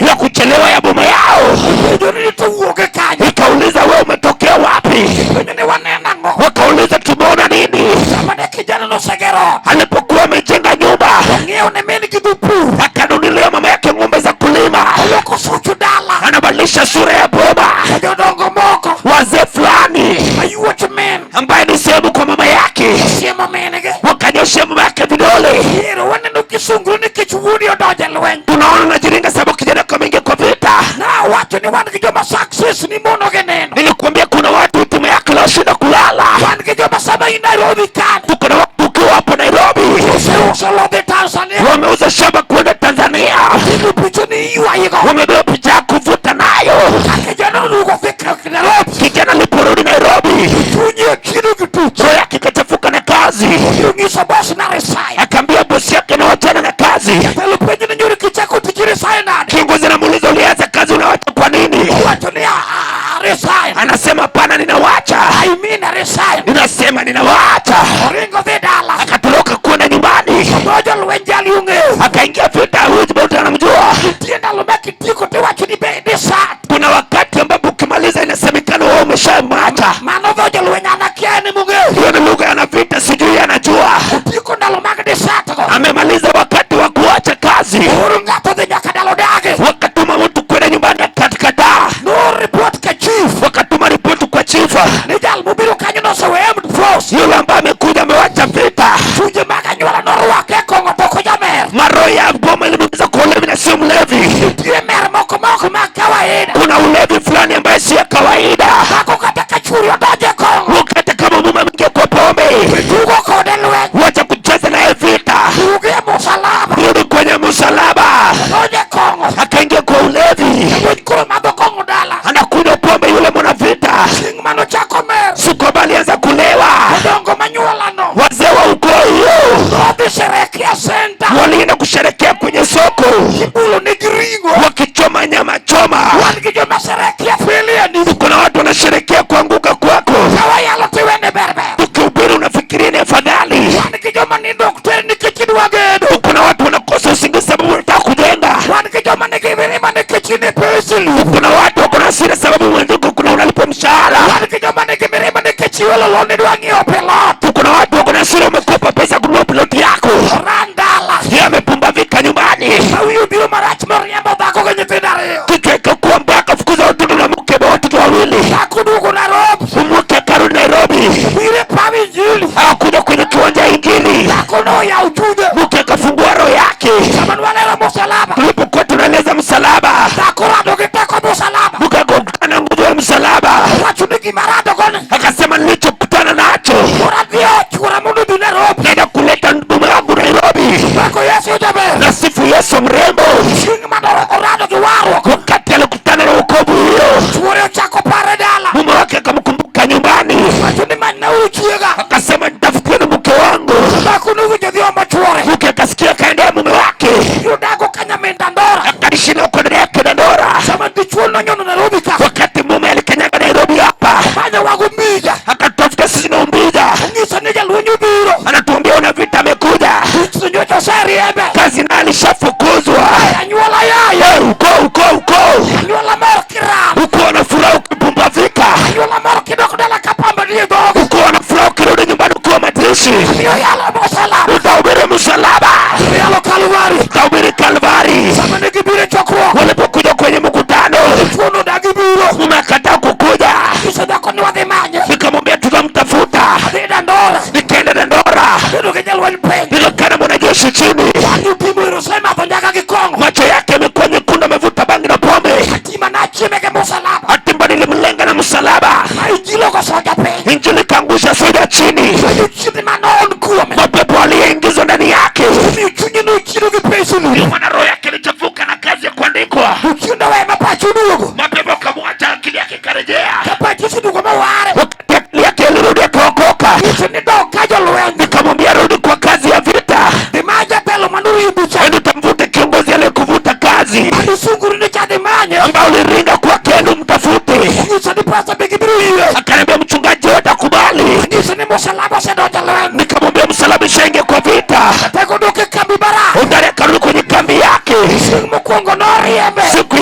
dalagi ya kuchelewa ya boma yao. Penjo ni to wuoge kanye. Nikauliza, wewe umetokea wapi? Penjo ni waneno ang'o. Wakauliza, tumeona nini? Sama ne kijana nosegero Alipokuwa amejenga nyumba, ong'iewo ne min gi dho pur. Akanunulia mama yake ng'ombe za kulima, Oloko such dala. Anabadilisha sura ya boma. To jodongo moko Wazee fulani mayuoch min ambaye ni sehemu kwa mama yake siemo min gi. Wakanyoshea mama yake vidole. Ero waneno kisungru nikech wuodi odonjo e lweny. Tunaona najiringa sababu kijana kameingia kwa vita. Nawacho ni wan gi joma success ni mono gi nindo. Nilikuambia kuna watu timu yake leo kulala. Wan gi joma sama in Nairobi kane Tuko na watu ukiwa hapo Nairobi oseuso lodhi Tanzania. Wameuza shamba kwenda Tanzania. Ting'o picha ni iywayigo. Wamebeba picha ya kuvuta nayo. Ka kijana oduogo fika Nairobi, Kijana aliporudi Nairobi, chunye ochido gi tich. Roho yake ikachafuka na kazi. Onyiso boss na resign. Akaambia bosi yake na wachana na kazi. Jatelo penjo ni nyoro kichako tich resign nade? Kiongozi anamuuliza ulianza kazi unawacha kwa nini? Owacho ni "Ah, resign. Anasema hapana, ninawacha. I mean resign." Ninasema ninawacha. Oringo dhi dala. Akatoroka kwenda nyumbani. Odonjo lweny jali ong'eyo. Akaingia vita, huyu mtu anamjua. Nitie ndalo ma kitieko tiwacho ni be desert. Kuna wakati ambapo ukimaliza inasemekana wewe umeshamwacha. Mano dho jolweny an akia en mong'eyo. Hiyo ni lugha ya vita, sijui anajua. Otieko ndalo mag desert go. Amemaliza wakati wa kuacha kazi. Oro ng'ato dhi nyaka dala odagi. Wakatuma mtu kwenda nyumbani akakataa. No report ka chief. Wakatuma ripoti kwa chifa. Ni jal mobiro kanyo nosewe armed force. Yule ambaye amekuja amewacha vita. Chunje mag anyuola norwake e kong'o to ok ojamer. Maroho ya boma ilimuingiza kwa ulevi na sio mlevi. Nitie mer moko ma ok mag kawaida. Kuna ulevi fulani ambaye si ya kawaida. Dhako kata ka chuori odonjo e kong'o. Ukata kama mume ameingia kwa pombe, Tugo kode lweny. wacha kucheza naye vita. Tuge e musalaba. Rudi kwenye msalaba. Odonjo e kong'o. Akaingia kwa ulevi, Wuoch koro madho kong'o dala. Anakunywa pombe yule mwana vita. Chieng' manochako mer. Siku ambayo alianza kulewa, Jodongo manyuolano. Wazee wa ukoo hiyo Nodhi sherekea senta. Walienda kusherekea kwenye soko, Gibulo negi ring'o. Wakichoma nyama choma. Wan gi joma sherekea failure ni. Kuna watu wanasherekea kuanguka kwako. Ka wayalo tiwene ber ber. Tukihubiri unafikiria ni afadhali. Wan gi joma nindo ok ter nikech idwa gedo. Kuna watu wanakosa usingizi sababu wanataka kujenga. Wan gi joma nigi mirima nikech in e payslip. Kuna watu wako na hasira sababu mwenzako kuna unalipwa mshahara. Wan gi joma nigi mirima nikech iwelo loan idwa ng'iewo plot. Kuna watu wako na hasira umekopa pesa kununua plot yako. Ran dala. Yeye amepumbavika nyumbani. Ma wiyi obiro marach moriembo dhako gi nyithindo ariyo. Kichwa ikakuwa mbaya akafukuza watoto na mke wa watoto wawili. Dhako duogo Nairobi. Mke akarudi Nairobi. Biro e paw injili. Hakuja kwenye kiwanja injili. Dhako noyawo chunye. Mke akafungua roho yake. Sama nwalero musalaba. Tulipokuwa tunaeleza msalaba, Dhako rado gi teko musalaba. Mke akakutana na nguvu ya msalaba. Owacho ni gima rado goni. Akasema nilichokutana nacho. Koro adhi e chuora mondo odhi Nairobi. Naenda kuleta mume wangu Nairobi. Pako Yesu jaber. Nasifu Yesu mrembo. Chieng' mane orado gi warruok. Wakati alikutana na wokovu hiyo, Chuore ochako pare dala. Mume wake akamkumbuka nyumbani. Owacho ni manyna uru chiega. Akasema nitafutieni mke wangu. Dhako nowinjo dhi omo chuore. Mke akasikia kaendea mume wake. Yudago ka nyamin Dandora. Akaishi na kwa dada yake Dandora. Sama dichuo nonyono Nairobi ka. Wakati mume alikanyaga Nairobi hapa, Manyo wago Mbija. Akatafuta sisi na Mbija. Onyiso ni jalweny obiro. Anatuambia una vita amekuja. Tich nyocha oseriembe. Kazi naye alishafukuzwa. Anyuola yaye. Hey, uko, uko, uko. Anyuola mor kiram. Uko na furaha ukipumbavika. Anyuola mor kidok dala ka pamba nie dhogi. Uko na furaha ukirudi nyumbani ukiwa majeshi. Miyo yalo musalaba. Utahubiri msalaba. Miyo yalo Kalvari. Utahubiri Kalvari. Sama ne gibiro e chokruok. Walipokuja kwenye mkutano, Dichuo nodagi biro. Mume akataa kukuja. Nyiso dhako ni wadhi manye. Nikamwambia tutamtafuta. Adhi Dandora. Nikaenda Dandora. Abedo gi jalweny piny. Nikakaa na mwanajeshi chini. Wang'e opimo ero osemadho nyaka gi kong'o. Macho yake yamekuwa nyekundu, amevuta bangi na pombe. Hatima nachieme gi musalaba. Hatimba nilimlenga na msalaba. Ma injili ogo soja piny. Injili kaangusha soja chini. Jochiende mane on kuome. Mapepo aliyeingizwa ndani yake. Omiyo chunye nochido gi pesa no. Ndio maana roho yake ilichafuka na kazi ya kuandikwa. Jochiende owe ma pache oduogo. Mapepo akamwacha, akili yake ikarejea. Ka pache oseduogo moware. Wakati akili yake ilirudi akaokoka. Nyiso ni dog ka jolweny. Nikamwambia rudi kwa kazi ya vita. Dhi ma jatelo manorimbi cha. Enda utamvute kiongozi aliyekuvuta kazi. Mane sunguri ni cha dhi manye. Ambao uliringa kwa kendo mtafute. Nyiso ni pesa be gibiro yie. Akaniambia mchungaji wewe utakubali. Nyiso ni msalaba osedonjo lweny. Nikamwambia msalaba ishaingia kwa vita. Teko dok e kambi bara. Hodari akarudi kwenye kambi yake. Chieng' mokwongo noriembe. Siku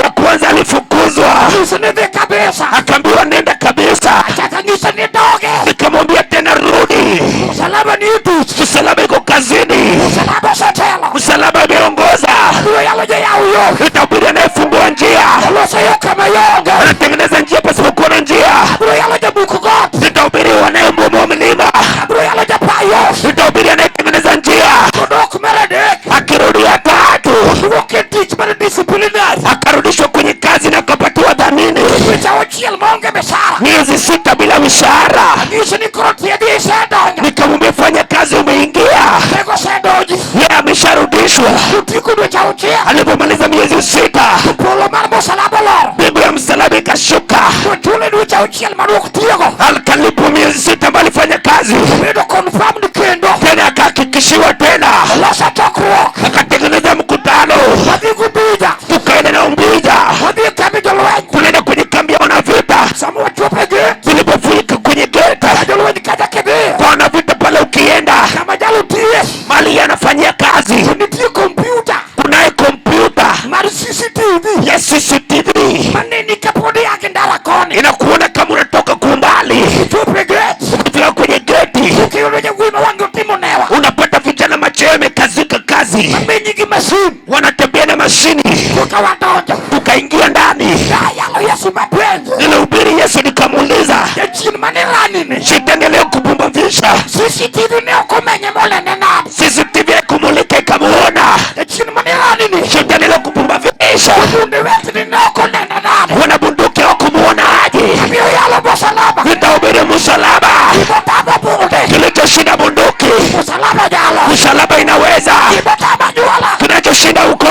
kabisa. Akaambiwa nenda kabisa. Achaka nyise ni doge. Nikamwambia tena rudi. Msalaba ni tich. Msalaba iko kazini. Msalaba osetelo. Msalaba imeongoza. Abiro yalo jayaw yo. Nitahubiri anayefungua njia. Oloso yo kama yonge. Anatengeneza njia pasipokuwa na njia. Abiro yalo jabuk got. Nitahubiri wanayebomoa milima. Abiro yalo japa yo. Nitahubiri anayetengeneza njia. Odok mar adek. Akirudi ya tatu Oduoke e tich mar disciplinary. akarudishwa kwenye kazi na akapatiwa dhamini Dweche auchiel maonge mishahara. miezi 6 bila mshahara. Anyise ni koro tiegi isedonjo. Nikamwambia fanya kazi, umeingia. Tego osedonji. Yeye amesharudishwa. Otieko dweche auchiel. Alipomaliza miezi 6, Polo mar msalaba olor. mbingu ya msalaba ikashuka. Ochule dweche auchiel manok tiyogo. Akalipwa miezi 6 ambayo alifanya kazi Bedo confirmed kendo. tena, akahakikishiwa tena, Oloso chokruok. akatengeneza mkutano. Wadhi Umbija. Tukaenda na Umbija, Wadhi e kambi jolweny. tunaenda kwenye kambi ya wanavita. Sama wachopo e gate. Tulipofika kwenye gate Jolweny kacha kidhi. kwa wanavita pale, ukienda Kama jalo tiye. mali anafanyia kazi, Nitie kompyuta kunaye kompyuta mar CCTV. Ya CCTV Maneni kapod ia gi ndara koni. Inakuona kama unatoka kwa umbali. Ichopo e gate. Ukifika kwenye geti Ukiyudo jawuoyi ma wang'e otimo newa. Unapata vijana macho yao yamekazika kazi, Mamenyi gi masin. Wanatembea na mashini. Koka wadonjo. Tukaingia ndani, Ayalo Yesu mapenjo. nilihubiri Yesu, nikamuuliza Jachien mane rani ni. Shetani aliyekupumbazisha, CCTV ne ok omenye monene nade. CCTV haikumulika ikamuona. Jachien mane rani ni. Shetani aliyekupumbazisha, Bunde wetni ne ok onene nade. Wana bunduki hawakumuona aje? Abiro yalo msalaba. Nitahubiri msalaba, Gimotamo bunde. Kilichoshinda bunduki, Msalaba nyalo. Msalaba inaweza, Gimotamo anyuola. Kinachoshinda ukoo.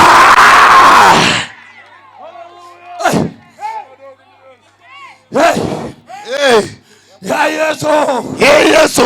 Ah! Hey. Hey. Ya Yesu. Ye Yesu,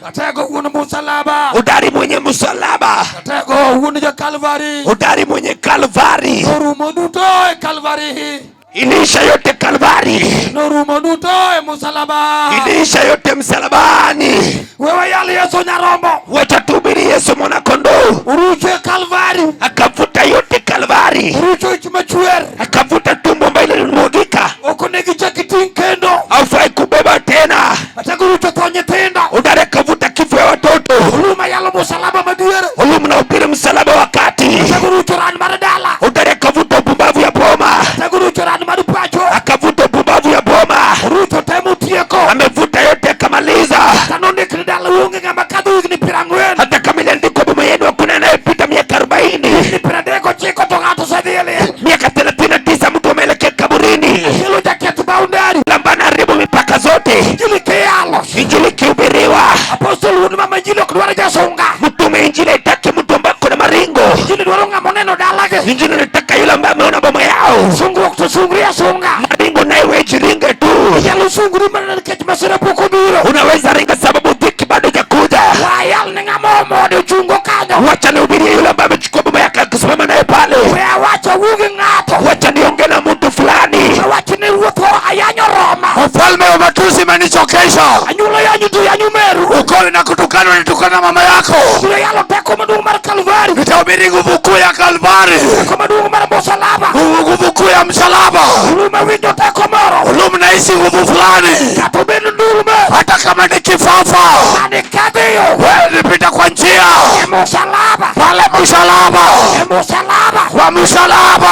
Atego wuon msalaba. Hodari mwenye msalaba, Atego wuon ja Kalvari. Hodari mwenye Kalvari, Norumo duto e Kalvari. Iliisha yote Kalvari, Norumo duto e msalaba. Iliisha yote msalabani. Wewe yalo Yesu nyarombo. Wacha tuhubiri Yesu mwana kondoo. Urucho e Kalvari. Akavuta yote Kalvari, Urucho ich machwer. Akavuta tumbo ambayo ilimwagika. Ok onego ichak iting' kendo. Haufai kubeba tena. Atego urucho tho nyithindo. Hodari akavuta kifo ya watoto. Oluma yalo msalaba madiere. Huyu mnahubiri msalaba wakati. Atego urucho ran mar dala. Hodari akavuta upumbavu ya boma. Atego urucho ran mar pacho. Akavuta upumbavu ya boma. Urucho te motieko. Amevuta yote akamaliza. Kata nondik ni dala onge ng'ama kadho higni 40. Hata kama iliandikwa boma yenu hakuna anayepita miaka 40. Higni 39 to ng'ato osedhi e liel. Miaka 39 mtu ameelekea kaburini. Kelo jaketh boundary. Lamba anaharibu mipaka zote. Injili kiyalo. Injili ikihubiriwa. Apostol wuon mama injili ok dwar jasunga. Mtume injili haitaki mtu ambaye kuna maringo. Injili dwaro ng'ama oneno dalagi. Injili inataka yule ambaye ameona boma yao. Sungruok to sungri asunga. Maringo naye wewe jiringe tu. Inyalo sungri mana nikech masira pok obiro. Unaweza ringa sababu dhiki bado hajakuja. Wayal ne ng'ama omodo chungo kanyo. Wacha nihubirie yule ambaye amechukua boma yake akisimama naye pale. We awacho wugi ng'ato. Wacha niongee na mtu fulani. We awach ni ruoth ayanyo Roma. Ufalme wa matusi umenichokesha. Anyuola yanyu to yanyu meru. Ukoo na kutukana unatukana mama yako. Biro yalo teko maduong' mar Kalvari. Nitahubiri nguvu kuu ya Kalvari. Teko maduong' mar msalaba. Nguvu kuu ya msalaba. Uluma winjo teko moro. Uluma nahisi nguvu fulani. Kata obed ndulme. Hata kama ni kifafa. Mane kadhiyo. Wewe nipita kwa njia. E msalaba. Pale msalaba. E msalaba. Kwa msalaba.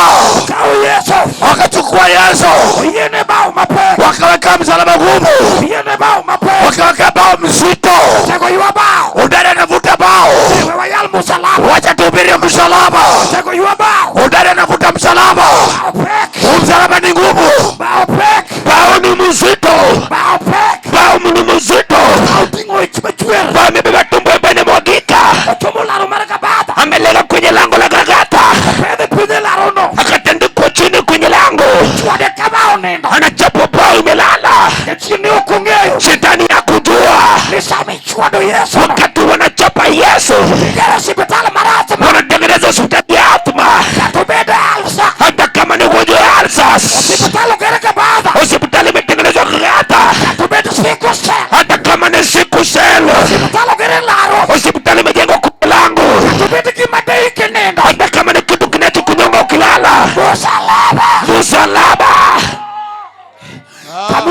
Kao Yesu. Wakachukua Yesu. Oyiene bao mapek. Wakaweka msalaba ngumu. Oyiene bao mapek. Wakaweka bao mzito. Tego ywa bao. Hodari anavuta bao. Wewe wayal msalaba. Wacha tuhubiri msalaba. Tego ywa bao. Hodari anavuta msalaba. Bao pek. Huu msalaba ni ngumu. Bao pek. Bao ni mzito. Bao pek. Bao ni mzito. Bao ting'o ich machwer. Bao amebeba tumbo ambayo inamwagika. Ochomo laro mar Gabadha. Amelega kwenye lango la Golgotha. Opedhe piny e larono. Akatandikwa chini kwenye lango. Chwade kama onindo. Anachapwa bao imelala. Jachien ne ok ong'eyo. Shetani hakujua. Ni sama ichwado Yesu. Wakati wanachapa Yesu, Gero osiptal mar asthma. Wanatengeneza hospitali ya asthma. Kata obed ulcer. Hata kama ni ugonjwa wa ulcers. Osiptal oger Gabadha. Hospitali imetengenezwa Golgotha. Kata obed sickle cell. Hata kama ni sickle cell. Osiptal oger e laro. Hospitali imejengwa kwa lango. Kata obed gima deyi kinindo. Hata kama ni kitu kinachokunyonga ukilala. Msalaba. Msalaba.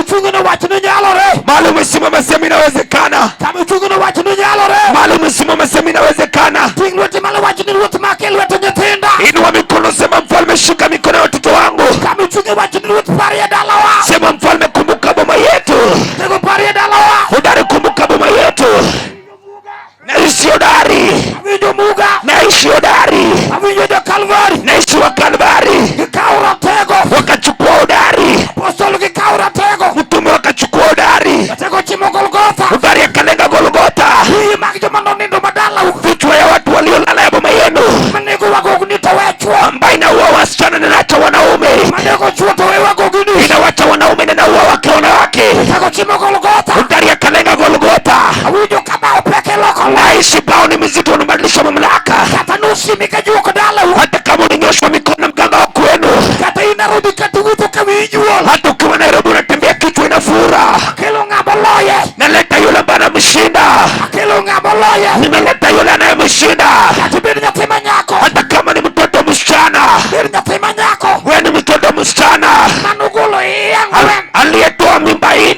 Kama ichung'no wach ni nyalore. Mahali umesimama, sema inawezekana. Kama ichung'no wach ni nyalore. Mahali umesimama, sema inawezekana. Ting' lweti malo wach ni Ruoth make lwet nyithinda. Inua mikono, sema mfalme, shika mikono ya watoto wangu. Kama ichung'e wach ni Ruoth parie dalawa. Sema mfalme, kumbuka boma yetu. Tego parie dalawa. Hodari, kumbuka boma yetu. Naishi hodari, Awinjo muga. Naishi hodari, Awinjo jo Kalvari. Naishi wa Kalvari. Gikawo ratego. Wakachukua hodari, Apostol gikawo ratego. Mtume wakachukua hodari, Ratego chimo Golgotha. Hodari akalenga Golgotha. Wiye mag joma nonindo madalau. Vichwa ya watu waliolala ya boma yenu, Manego wagogni to we chwo. Ambaye inaua wasichana na inaacha wanaume, Manego chwo to we wagogni. Inawacha wanaume na inaua wake wanawake. Ratego chimo Golgotha. Hodari akalenga Golgotha. Awinjo ka bao pek iloko loch. Naishi bao ni mzito, unabadilisha mamlaka. Kata nosimi ka juok dalau. Hata kama ulinyoshwa mikono na mganga wa kwenu, Kata in Nairobi kata iwuotho ka wiyi juol. Hata ukiwa Nairobi unatembea kichwa inafura. Akelo ng'ama loye. Naleta yule ambaye anamshinda. Akelo ng'ama loye. Nimeleta yule anayemshinda. Kata ibed nyathi ma nyako. Hata kama ni mtoto msichana, Bed nyathi ma nyako. Wewe ni mtoto msichana Manogolo iye ang'wen. Aliyetoa mimba 4.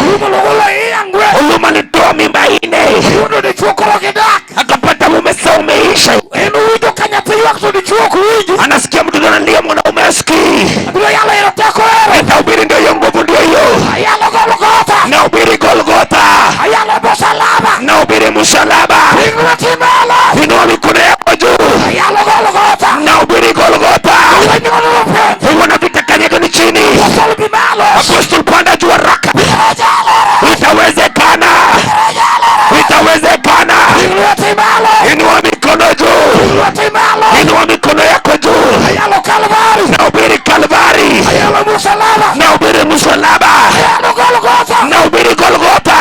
Oluma nogolo iye ang'wen. Oluma alitoa mimba 4. Yudo dichuo koro gidak. Akapata mume sasa umeisha. En owinjo ka nyathi ywak to dichuo ok winji. Anasikia mtoto analia, mwanaume asikii. Abiro yalo ero teko ero. Nitahubiri ndio hiyo nguvu, ndio hiyo. Ayalo Golgotha. Nahubiri Golgotha. Ayalo msalaba. Nahubiri msalaba. Ting' lweti malo. Inua mikono yako juu. Ayalo Golgotha. Nahubiri Golgotha. Iwenyono piny. Iwana vita kanyaga ni chini. Apostol bi malo. Apostol panda juu haraka. Itawezekana. Itawezekana. Ting' lweti malo. Inua mikono juu. Ting' lweti malo. Inua mikono yako juu. Ayalo Kalvari. Nahubiri Kalvari. Ayalo msalaba. Nahubiri msalaba. Ayalo Golgotha. Nahubiri Golgotha.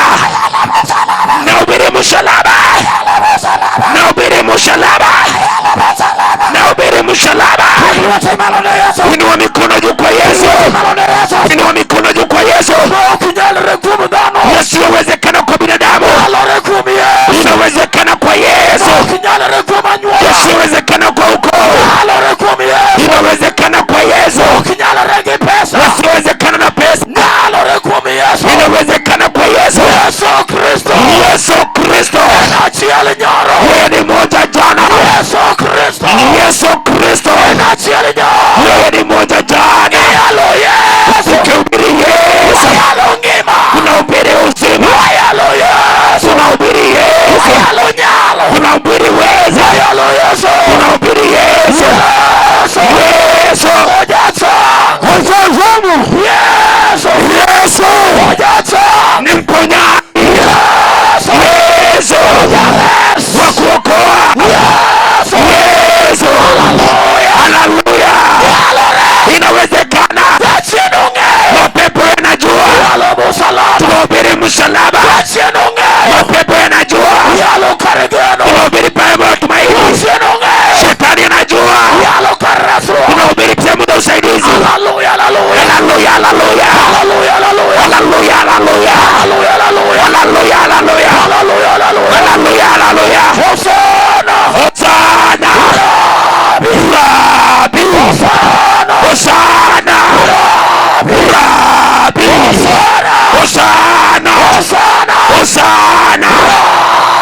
Nahubiri msalaba. Nahubiri msalaba. Nahubiri msalaba. Ting' lweti malo ne Yesu. Inua mikono juu kwa Yesu. Malo ne Yesu. Inua mikono juu kwa Yesu. Ok nyalre kuom dhano. Yasiyowezekana kwa binadamu Nyalore kuom Yesu. inawezekana kwa Yesu. Ok nyalre kuom anyuola. Yasiyowezekana kwa ukoo Nyalore kuom Yesu. inawezekana kwa Yesu. Ok nyalre gi pesa. Yasiyowezekana na pesa Nyalore kuom Yesu. inawezekana kwa Yesu. Yesu Kristo. Yesu Kristo. En achiel nyoro. Yeye ni moja jana. Yesu Kristo. Yesu Kristo. En achiel nyoro. Yeye ni moja jana. Ayalo Yesu. Ukihubiri Yesu Ayalo ngima. unahubiri uzima. Ayalo Yesu. Unahubiri Yesu. Ayalo nyalo. Unahubiri uweza. Ayalo Yesu. Unahubiri Yesu. Yesu. Yesu. Ojacha. Yesu. Yesu. Ojacha. Ni mponyaji. Yesu. Yesu. Wa kuokoa. Yesu. Yesu. Haleluya. Inawezekana. Mapepo yanajua. Tunahubiri msalaba. Mapepo yanajua. Tunahubiri pale ya tumaini. Shetani anajua. Tunahubiri sehemu za usaidizi. Haleluya, haleluya. Haleluya, haleluya. Haleluya, haleluya. Haleluya, haleluya. Haleluya, haleluya. Haleluya, haleluya. Haleluya, haleluya. Haleluya, haleluya. Hosana. Hosana. Rabi. Hosana. Rabi. Hosana. Hosana.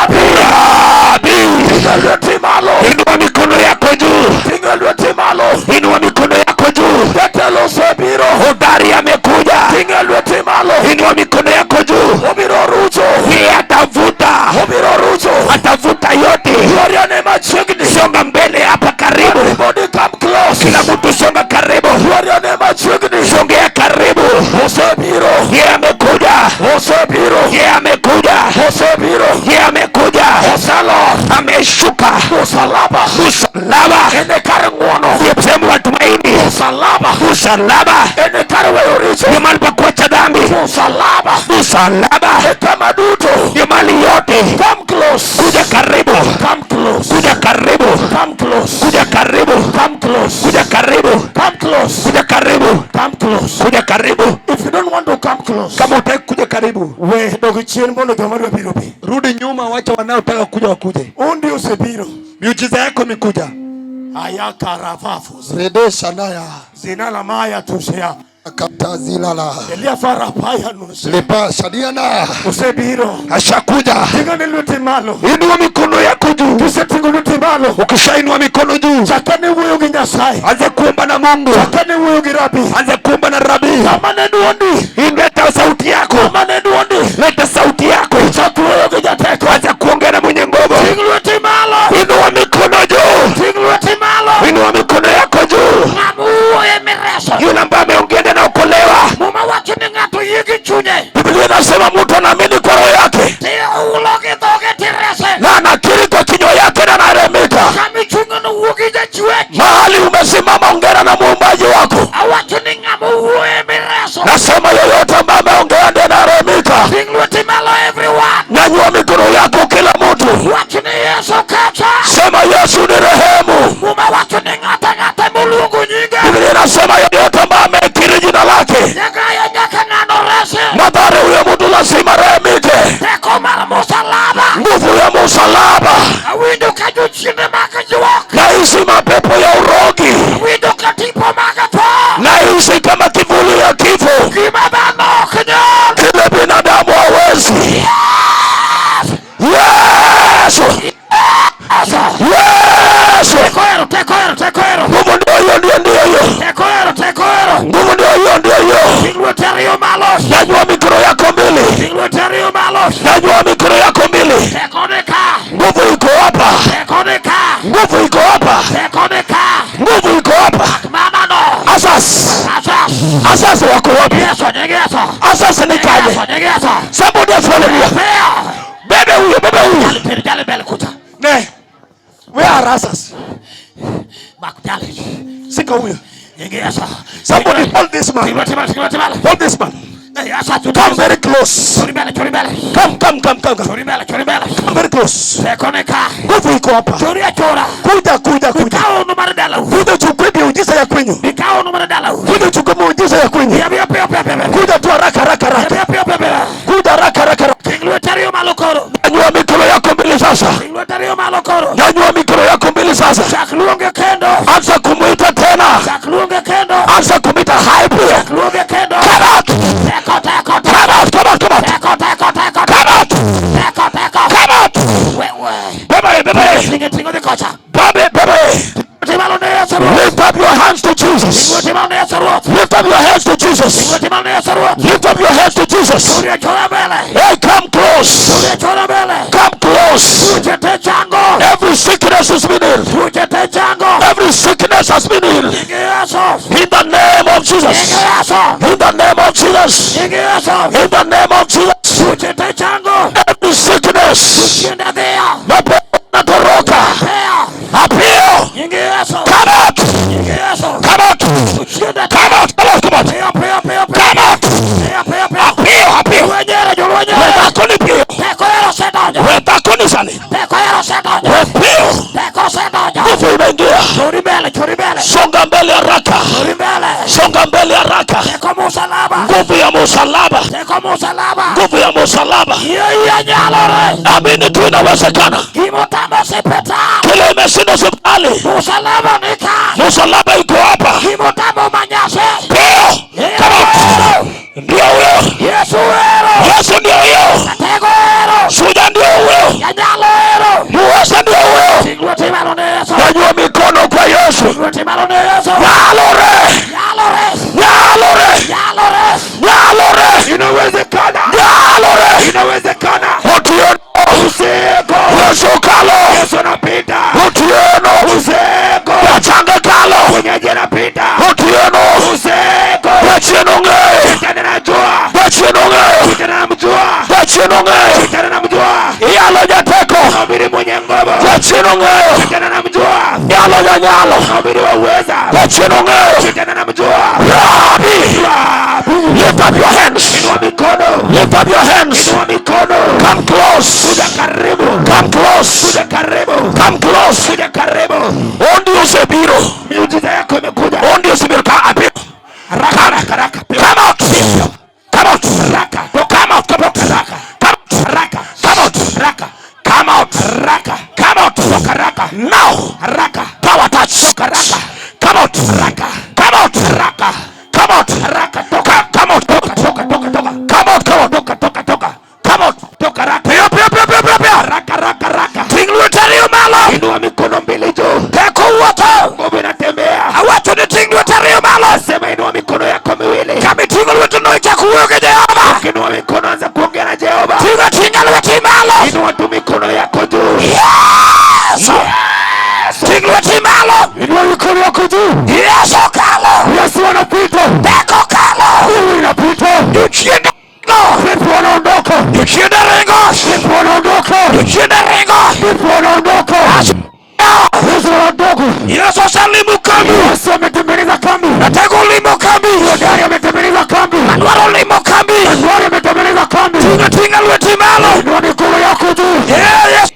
Rabi. Ting' lweti malo. Inua mikono yako juu. Ting' lweti malo. Inua mikono yako juu. Jatelo osebiro. Hodari amekuja. Ting' lweti malo. Inua mikono yako juu. Obiro rucho. Yeye atavuta. Obiro rucho. Atavuta yote. Gloria ne machiegni. Songa mbele hapa karibu. Everybody come close. Kila mtu songa karibu. Gloria ne machiegni. Songea karibu. Osebiro. Yeye amekuja. Osebiro. Yeye amekuja. Osebiro. Yeye amekuja. Oselor. Ameshuka. Msalaba. Msalaba. En kar ng'wono. Ndiyo sehemu ya tumaini. Msalaba. Msalaba. En kar weyo richo. Ni mahali pa kuacha dhambi. Msalaba. Msalaba. E kama duto. Ni mali yote. Come close. Kuja karibu. Come close. Kuja karibu. Come close. Kuja karibu. Come close. Kuja karibu. Come close. Kuja karibu. Come close. Kuja karibu. If you don't want to come close, Kama hutaki kuja karibu, we dog chien mondo joma dwa biro bi. rudi nyuma, wacha wanaotaka kuja wakuje. Undi osebiro. Miujiza yako imekuja. Aya karavafu. Redesha naya. Zina la maya tusia. Katazilala. Elia farapaya nusu. Lipa shadiana. Osebiro. Ashakuja. Ting'ane lweti malo. Inua mikono yako juu. Kiseting'o lweti malo. Ukishainua mikono juu, Chakane wuoyo gi Nyasaye. anza kuomba na Mungu, Chakane wuoyo gi Rabi. anza kuomba na Rabi. Kama ne duondi. Leta sauti yako, Kama ne duondi. leta sauti yako, Chak wuoyo gi jateko. anza kuongea na mwenye nguvu. Ting' lweti malo. Inua mikono juu, Ting' lweti malo. inua mikono yako juu. Ng'ama wuoyo mireso. Yule ambaye ameongea ndiye anaokolewa. Muma wacho ni ng'ato yie gi chunye. Biblia inasema mtu anaamini kwa roho yake Tihulo gi dhoge tirese. na anakiri kwa kinywa yake na anaremika. Kama ichung'o no wuo gi jachwech. Mahali umesimama, ongea na muumbaji wako. Awacho ni ng'ama wuoyo mireso. Nasema yeyote ambaye ameongea ndiye anaremika. Ting' lweti malo everyone. Nyanyua mikono yako kila mtu, Wach ni Yesu kacha. sema Yesu ni rehemu. Muma wacho ni ng'ato ang'ata moluongo nyinge. Biblia inasema yeyote ambaye amekiri jina lake, Nyakayo nyaka ng'ano resi. madhara huyo mtu lazima rehemike. Teko mar musalaba. Nguvu ya musalaba, Awinjo ka jochiende mag juok. nahisi mapepo ya urogi, Awinjo ka tipo mag tho. nahisi kama kivuli ya kifo. Gima dhano ok nyal. Kile binadamu hawezi. Yesu, Yesu, Teko ero, teko ero, teko ero. nguvu ndio hiyo, ndio ndio hiyo, Teko ero, teko ero. nguvu ndio hiyo, ndio hiyo. Ting' lweti ariyo malo. Nyanyua mikono yako mbili, Ting' lweti ariyo malo. nyanyua mikono yako mbili. Teko ni ka. Nguvu iko hapa, Teko ni ka. nguvu iko hapa, Teko ni ka. nguvu iko hapa. Mama no. Asas, Asas. asas wako wapi? Yeso, nying Yeso. Asas ni kaje? Yeso, nying Yeso. Somebody hallelujah. Peo. Bebe huyo, bebe huyo. Jali, jali mbele kucha. Ne. Where are asas? Mak jali. Sika huyo. Nying Yeso. Somebody hold this man. Ting' lweti malo, ting' lweti malo. Hold this man. Eh, asa, churi Come very close. churi mbele, churi mbele. Come, come, come, come, come. Churi mbele, churi mbele. Come very close. Teko ni ka. Nguvu iko hapa. Churi achora. Kuja, kuja, kuja. Kawo mar dalau. Kuja uchukue miujiza ya kwenyu. Kawo mar dalau. Kuja uchukue muujiza ya kwenyu. Piyo, piyo, piyo, piyo, piyo. Kuja tu haraka, haraka, haraka. Piyo, piyo, piyo, piyo. Kuja haraka, haraka, haraka. Ting' lweti ariyo malo koro. Nyanyua mikono yako mbili sasa, Ting' lweti ariyo malo koro. nyanyua mikono yako mbili sasa. Chak luonge kendo. Anza kumuita tena, Chak luonge kendo. anza kumuita hai pia. Luonge kendo. Come out, Teko, teko, teko. come out, come out, come out, Teko, teko, teko. come out, Teko, teko. come out. Wewe. Beba ye, beba ye, Tinge, tingo dhi kocha. bebe, bebe ye. Lweti malo ne Yesu Ruoth. Lift up your hands to Jesus. Lweti malo ne Yesu Ruoth. Lift up your hands to Jesus. Lweti malo ne Yesu Ruoth. Lift up your hands to Jesus. Churi achora mbele. Hey, come close. Churi achora mbele. Come close. Tuche te chango. Every sickness has been healed. Tuche te chango. Every sickness has been healed. Nying Yesu. In the name of Nying Jesus. Yesu. In the name of Jesus. Nying Yesu. In the name of Jesus. Tuche te chango. Every sickness. Shinda dhio. Mapepo yanatoroka. Peo. Appeal. Nying Yesu. Come out. Nying Yesu. Come out. Shinda Come out. Come out. Come out. Peo, peo, peo, peo. Come out. Peo, peo, peo. Appeal. Appeal. Jolwenyere, jolwenyere. Wethako ni pio. Teko ero osedonjo. Wethako ni sani. Teko ero osedonjo. Wepio. Teko osedonjo. Nguvu imeingia. Churi mbele, churi mbele. Songa mbele haraka. Churi mbele. Songa mbele haraka. Teko musalaba. Nguvu ya musalaba. Teko musalaba. Nguvu ya musalaba. Iyo iyo nyalore. Amini tu inawezekana. Gimotamo sipita. Kile imeshinda hospitali, Musalaba nika. musalaba iko hapa. Gimotamo manyase. Pio. Come out. Ndio huyo. Yesu ero. Yesu ndio huyo. Teko ero. Suja ndio huyo. Yanyalo ero. Muweza ndio huyo. Ting' lweti malo ne Yesu. Nyanyua mikono kwa Yesu. Ting' lweti malo ne Yesu. Nyalore. Nyalore. Nyalore. Nyalore. Nyalore. Inawezekana. Nyalore. Inawezekana. Otieno. Usiku. Yesu kalo. Yesu anapita. Otieno. Usiku. Wachange kalo. Mwenyeji anapita. Otieno. Usiku. Wachieno ng'eyo. Shetani anajua. Wachieno ng'eyo. Shetani anamjua. Wachieno ng'eyo. Shetani anamjua. Iyalo jateko. Mhubiri mwenye nguvu. Wachieno ng'eyo. Shetani anamjua. Nyalo janyalo. Mhubiri wa uweza. Wachieno ng'eyo. Shetani anamjua. Rabi. Rabi. Lift up your hands. Inua mikono. Lift up your hands. Inua mikono. Come close. Kuja karibu. Come close. Kuja karibu. Come close. Kuja karibu. Ondi osebiro. Miujiza yako imekuja. Ondi osebiro ka apio. Haraka, haraka, haraka. Come out. Come out. Haraka. Come out. Come out. Haraka. Come out. Haraka. Come out. Haraka. Come out. Haraka. Come out. Haraka. Now. Haraka. Power touch. Haraka. Come out. Haraka. Come out. Haraka. Come out. Haraka. Jemedari ametengeneza kambi. Tinga tinga lweti malo. Inua mikono yako juu. Yesu.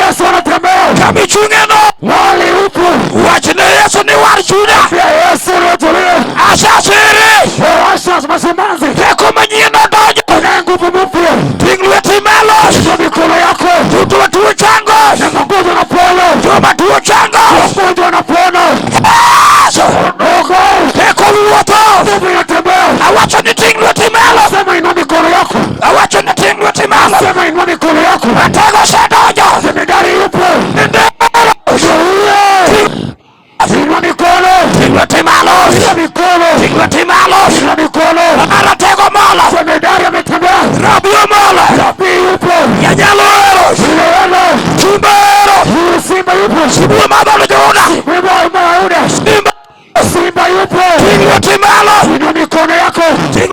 Yesu anatembea. Kama ichung'e no. Mahali upo. Wachne Yesu ni war chunya. Pia Yesu niutulie. Asasiri. Washa masimanzi. Teko manyien odonjo. Kuna nguvu mpya. Ting lweti malo. Inua mikono yako. Duto matuo chango. Na magonjwa yanapona. Joma tuo chango. Wagonjwa wanapona. Yesu. Ondoka. Teko wuotho. Nguvu inatembea. Awacho ni ting lweti malo. Sema inua mikono yako. Awacho ni ting lweti malo. Sema inua mikono yako. Ratego osedonjo. Jemedari yupo. Nindero. Inua mikono. Ting lweti malo. Inua mikono. Ting lweti malo. Inua mikono. Ratego molo. Jemedari ametembea. Rabi omolo. Rabi yupo. Janyalo ero. Yule Simba ero. Huyu simba yupo. Sibuor madhalo Juda. Simba wa Yuda. Simba. Simba yupo. Ting lweti malo. Inua mikono yako. Ting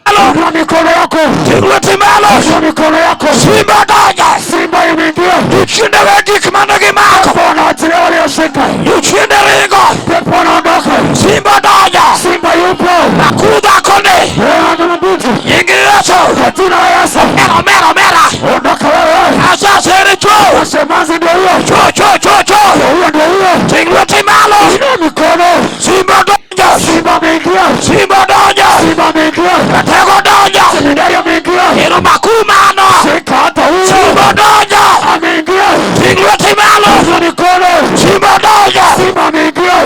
malo. Inua mikono yako. Ting lweti malo. Inua mikono yako. Simba odonjo. Simba imeingia. Jochiende we gik mane gimako. Pepo wanaachilia walioshika. Jochiende ringo. Pepo wanaondoka. Simba odonjo. Simba yupo. Makuru dhakoni. Wewe ni mbuzi. Nying Yesu. Kwa jina la Yesu. Omera omera omera. Ondoka wewe. Asasiri chwo. Wasemazi ndio huyo. Chwo chwo chwo chwo. Ndio huyo ndio huyo. Ting lweti malo. Inua mikono. Simba odonjo. Simba ameingia. Simba odonjo. Simba ameingia. Ratego odonjo. Jemedari ameingia. Ero makuru mano. Shika hata huyo. Simba odonjo. Ameingia. Ting lweti malo. Inua mikono. Simba odonjo. Simba ameingia.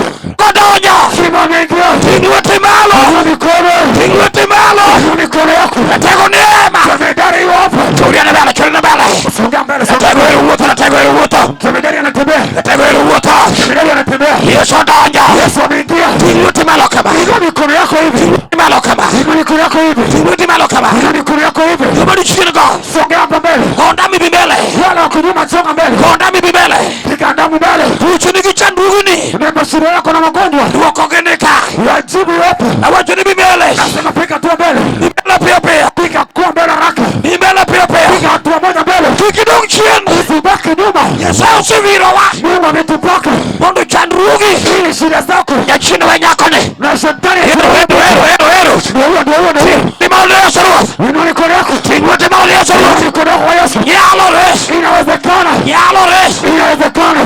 Odonjo. Simba ameingia. Ting lweti malo. Inua mikono. Ting lweti malo. Inua mikono yako. Ratego ni ema. Jemedari yupo hapa. Choriane mbele, choriane mbele. Songa mbele, songa Ratego mbele. ero wuotho, ratego ero wuotho. Jemedari anatembea. Ratego ero wuotho. Jemedari anatembea. Yesu odonjo. Yesu ameingia. Ting lweti malo kama. Inua mikono yako hivi. Lweti malo kama. Inua mikono yako hivi. Ting lweti malo kama. Inua mikono yako hivi. Joma ni chien go. Songea hapa mbele. Gonda mi bi mbele. Wala wako nyuma, songa mbele. Gonda mi bi mbele. Piga damu mbele. Tuoche nigi chandruogni. Nenda shida yako na magonjwa. Duokogi ni ka. Wajibu yote. Awacho ni bi mbele. Nasema piga hatua mbele. Bi mbele piyo piyo. Piga kuwa mbele haraka. Bi mbele piyo piyo. Piga hatua moja mbele. Kik idong' chien. Usibaki nyuma. Nyasaye osewirowa. Mungu ametupaka. Mondo chandruogi. Ili shida zako Jachien we nyakoni. na shetani. Ero ero ero ero ero. Ndio huyo ndio huyo ndio huyo. Ting malo ne Yesu Ruoth. Inua mikono yako. Ting lweti malo ne Yesu Ruoth. Inua mikono yako kwa Yesu. Nyalore. Inawezekana. Nyalore. Inawezekana.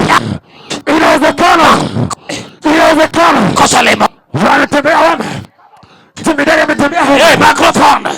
Inawezekana. Inawezekana. Kosa lemo. Wanatembea wame. Jemedari ametembea. Hey, microphone.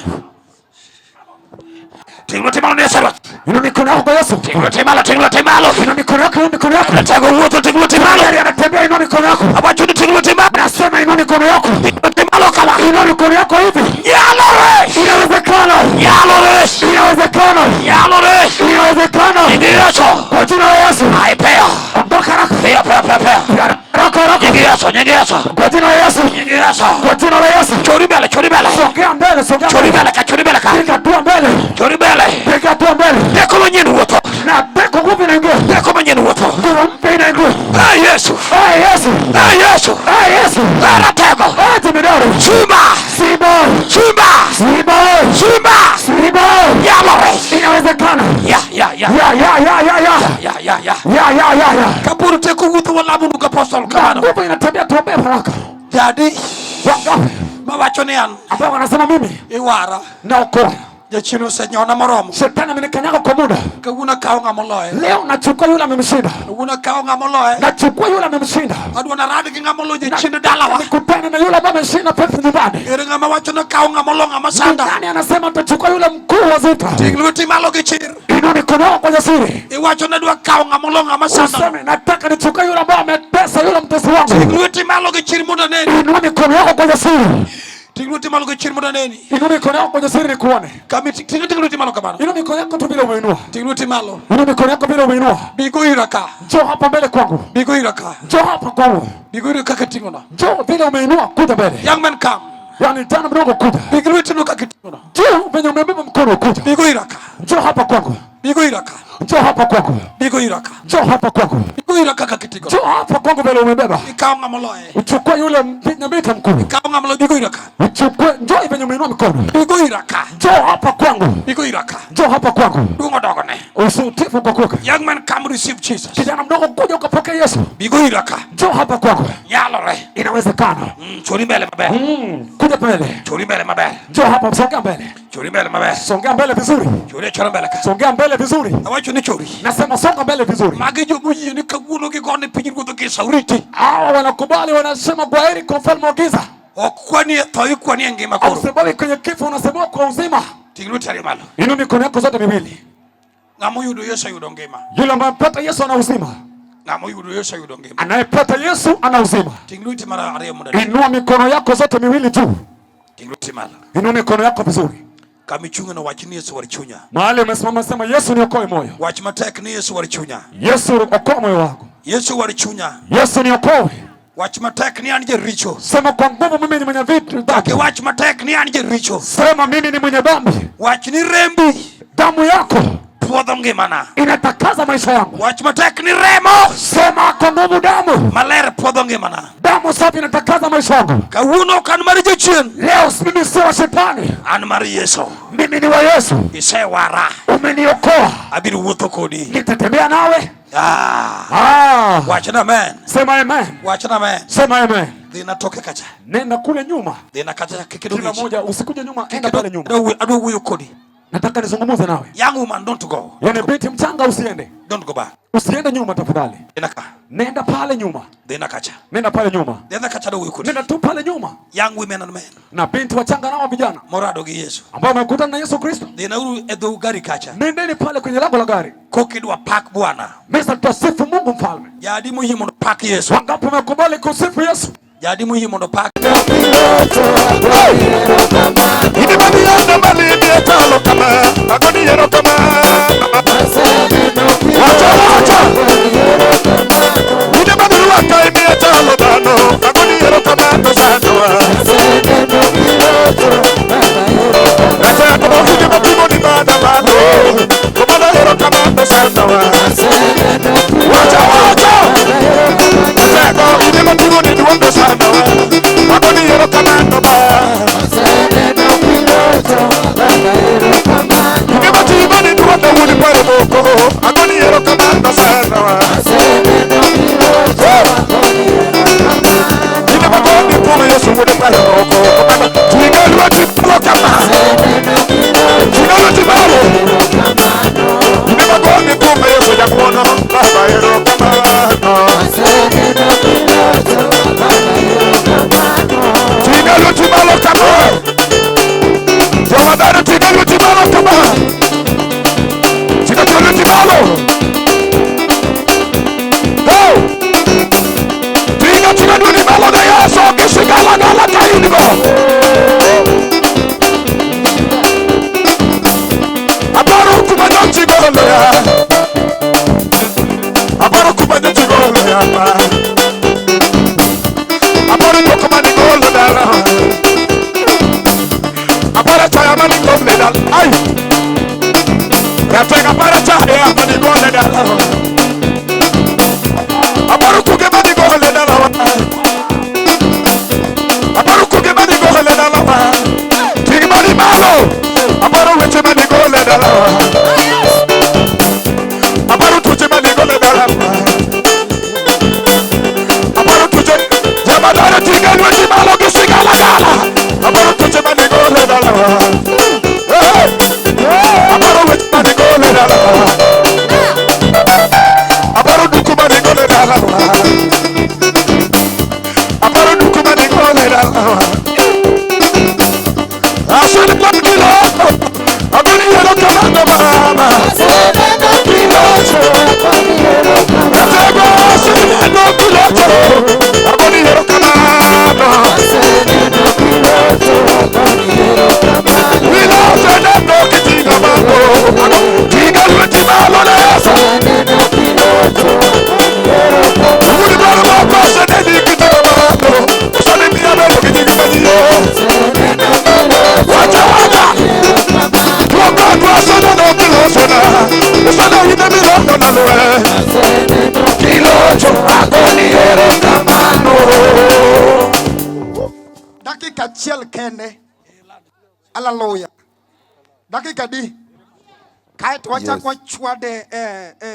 Ting lweti malo ne Yesu Ruoth. Inua mikono yako kwa Yesu. Ting lweti malo, ting lweti malo. Inua mikono yako, inua mikono yako. Ratego wuotho, ting lweti malo. Jemedari anatembea, inua mikono yako. Awacho ni ting lweti malo. Nasema inua mikono yako. Ting lweti malo kama. Inua mikono yako hivi. Nyalore. Inawezekana. Nyalore. Inawezekana. Nyalore. Inawezekana. Nying Yesu. Kwa jina la Yesu. Ai piyo. Ondoka haraka. Piyo piyo piyo piyo. Haraka haraka. Nying Yesu, nying Yesu. Kwa jina la Yesu. Nying Yesu. Kwa jina la Yesu. Chori mbele, chori mbele. Songea mbele, songea Chori mbele. mbele ka, chori mbele ka. Piga hatua mbele. Chori mbele. Piga hatua mbele. Teko manyien wuotho. Na teko nguvu inaingia. Teko manyien wuotho. Nguvu mpya inaingia. Ah Yesu. Ah Yesu. Ah Yesu. Ah Yesu. Ah Ratego. Ah jemedari. Simba. Simba. Simba. Simba. Simba. Simba. Nyalore. Inawezekana. Ya ya ya. Ya ya ya ya ya. Ya ya ya. Ya ya ya ya. Kaporo teko wuotho walamonu gi apostle Na kamano. nguvu inatembea, tuombee baraka. Jadi Wangapi mawacho ni an ambao wanasema mimi iwara naokoa? jachien osenyona moromo. Shetani amenikanyaga kwa muda. Kawuono akawo ng'ama oloye. Leo nachukua yule amemshinda. Kawuono akawo ng'ama oloye. Nachukua yule amemshinda. Adwa narad gi ng'ama oloyo jachien dalawa. Nikutane na yule ambaye ameshinda pepo nyumbani. Ere ng'ama wacho ni okawo ng'ama olo ng'ama sanda. Nani anasema atachukua yule mkuu wa vita? Ting lweti malo gi chir. Inua mikono yako kwa jasiri. Iwacho ni adwa kawo ng'ama olo ng'ama sanda. Useme nataka nichukue yule ambaye ametesa yule mtesi Ting wangu. lweti malo gi chir mondo aneni. Inua mikono yako kwa jasiri. Ting lweti malo gi chir mondo aneni. Inua mikono yako kwa jasiri nikuone. Kami ting ting lweti malo kamano. Inua mikono yako tu vile umeinua. Ting lweti malo. Inua mikono yako vile umeinua. Bigo ira ka. Njoo hapa mbele kwangu. Bigo ira ka. Njoo hapa kwangu. Bigo ira kaka ting'ono. Njoo vile umeinua kuja mbele. Young man come. Yaani tena mdogo kuja. Big lweti no kaka ting'ono. Njoo venye umebeba mkono kuja. Bigo ira ka. Njoo hapa kwangu. Bigo ira ka. Njoo hapa kwangu. Bigo ira ka. Njoo Njoo hapa kwangu. Bigo ira kaka kitigo. Njoo hapa kwangu vile umebeba. Ikaw ng'ama loye. Uchukue yule mpiga mkuu. Ikaw ng'ama loye bigo ira ka. Uchukue, njoo venye umeinua mikono. Bigo ira ka. Njoo hapa kwangu. Bigo ira ka. Njoo hapa kwangu. Dungo dogo ne. Usitifu kwa kuka. Young man, come receive Jesus. Kijana mdogo, kuja ukapokea Yesu. Bigo ira ka. Njoo hapa kwangu. Nyalore. Inawezekana. Chori mbele maber. Kuja mbele. Chori mbele maber. Njoo hapa, songea mbele. Chori mbele maber. Songea mbele vizuri. Chori chori mbele ka. Songea mbele vizuri. Awacho ni chori. Nasema songa mbele vizuri. Magi jomoyie ni kawuono gigone pinyruodh giza uriti. Hawa wanakubali, wanasema kwaheri kwa mfalme wa giza. Ok kwani e tho ikwani e ngima koro. Hausemwi kwenye kifo, unasemewa kwa uzima. Ting lweti ariyo malo. Inua mikono yako zote miwili. Ng'ama oyudo Yesu oyudo ngima. Yule ambaye amepata Yesu ana uzima. Ng'ama oyudo Yesu oyudo ngima. Anayepata Yesu ana uzima. Ting lweti mar ariyo mondo. Inua mikono yako zote miwili juu. Ting lweti malo. Inua mikono yako vizuri. Kama ichung'e no wach ni Yesu war chunya. Mahali umesimama sema Yesu niokoe moyo. Wach matek ni Yesu war chunya. Yesu okoa moyo wangu. Yesu war chunya. Yesu niokoe. Wach matek ni an jaricho. Sema kwa nguvu mimi ni mwenye vitu dhambi. Wach matek ni an jaricho. Sema mimi ni mwenye dhambi. Wach ni rembi. Damu yako puodho ngimana. Inatakaza maisha yangu. Wach matek ni remo. Sema kwa nguvu damu. Maler puodho ngimana. Damu safi inatakaza maisha yangu. Kawuono ok an mar jachien. Leo mimi si wa shetani. An mar Yesu. Mimi ni wa Yesu. Isewara. Umeniokoa. Abiro wuotho kodi. Nitatembea nawe. Ah. Wach na amen. Sema amen. Wach na amen. Sema amen. Dhina toke kacha. Nenda kule nyuma. Dhina kacha kikidongo. Kila moja usikuje nyuma, enda pale nyuma. Adwa wuoyo kodi. Nataka nizungumze nawe. Young woman, don't go. Yaani binti mchanga usiende. Don't go back. Usiende nyuma tafadhali. Dhina ka. Nenda pale nyuma. Dhina kacha. Nenda pale nyuma. Dhina kacha adwa wuoyo kodi. Nenda tu pale nyuma. Young women and men. Na binti wachanga nao vijana. Morado gi Yesu. Ambao wamekutana na Yesu Kristo. Dhina uru e dho gari kacha. Nendeni pale kwenye lango la gari. Kokidwa pak Bwana. Mesa tutasifu Mungu mfalme. Jadi muhimu mondo pak Yesu. Wangapi wamekubali kusifu Yesu? Jadi muhimu mondo pak. Ini mamiana malini etalo kama agoni yero kama. Wacha wacha. Ini mamiwa kaimi etalo dano agoni yero kama tosano. Acha ko hiji matimo ni bada bado. Komana yero kama tosano. Wacha wacha. Acha ko hiji matimo ni duondo sano. Agoni yero kama no ba. Dakika achiel kende. Haleluya. Dakika di. Kaeto wachak Yes. wachwade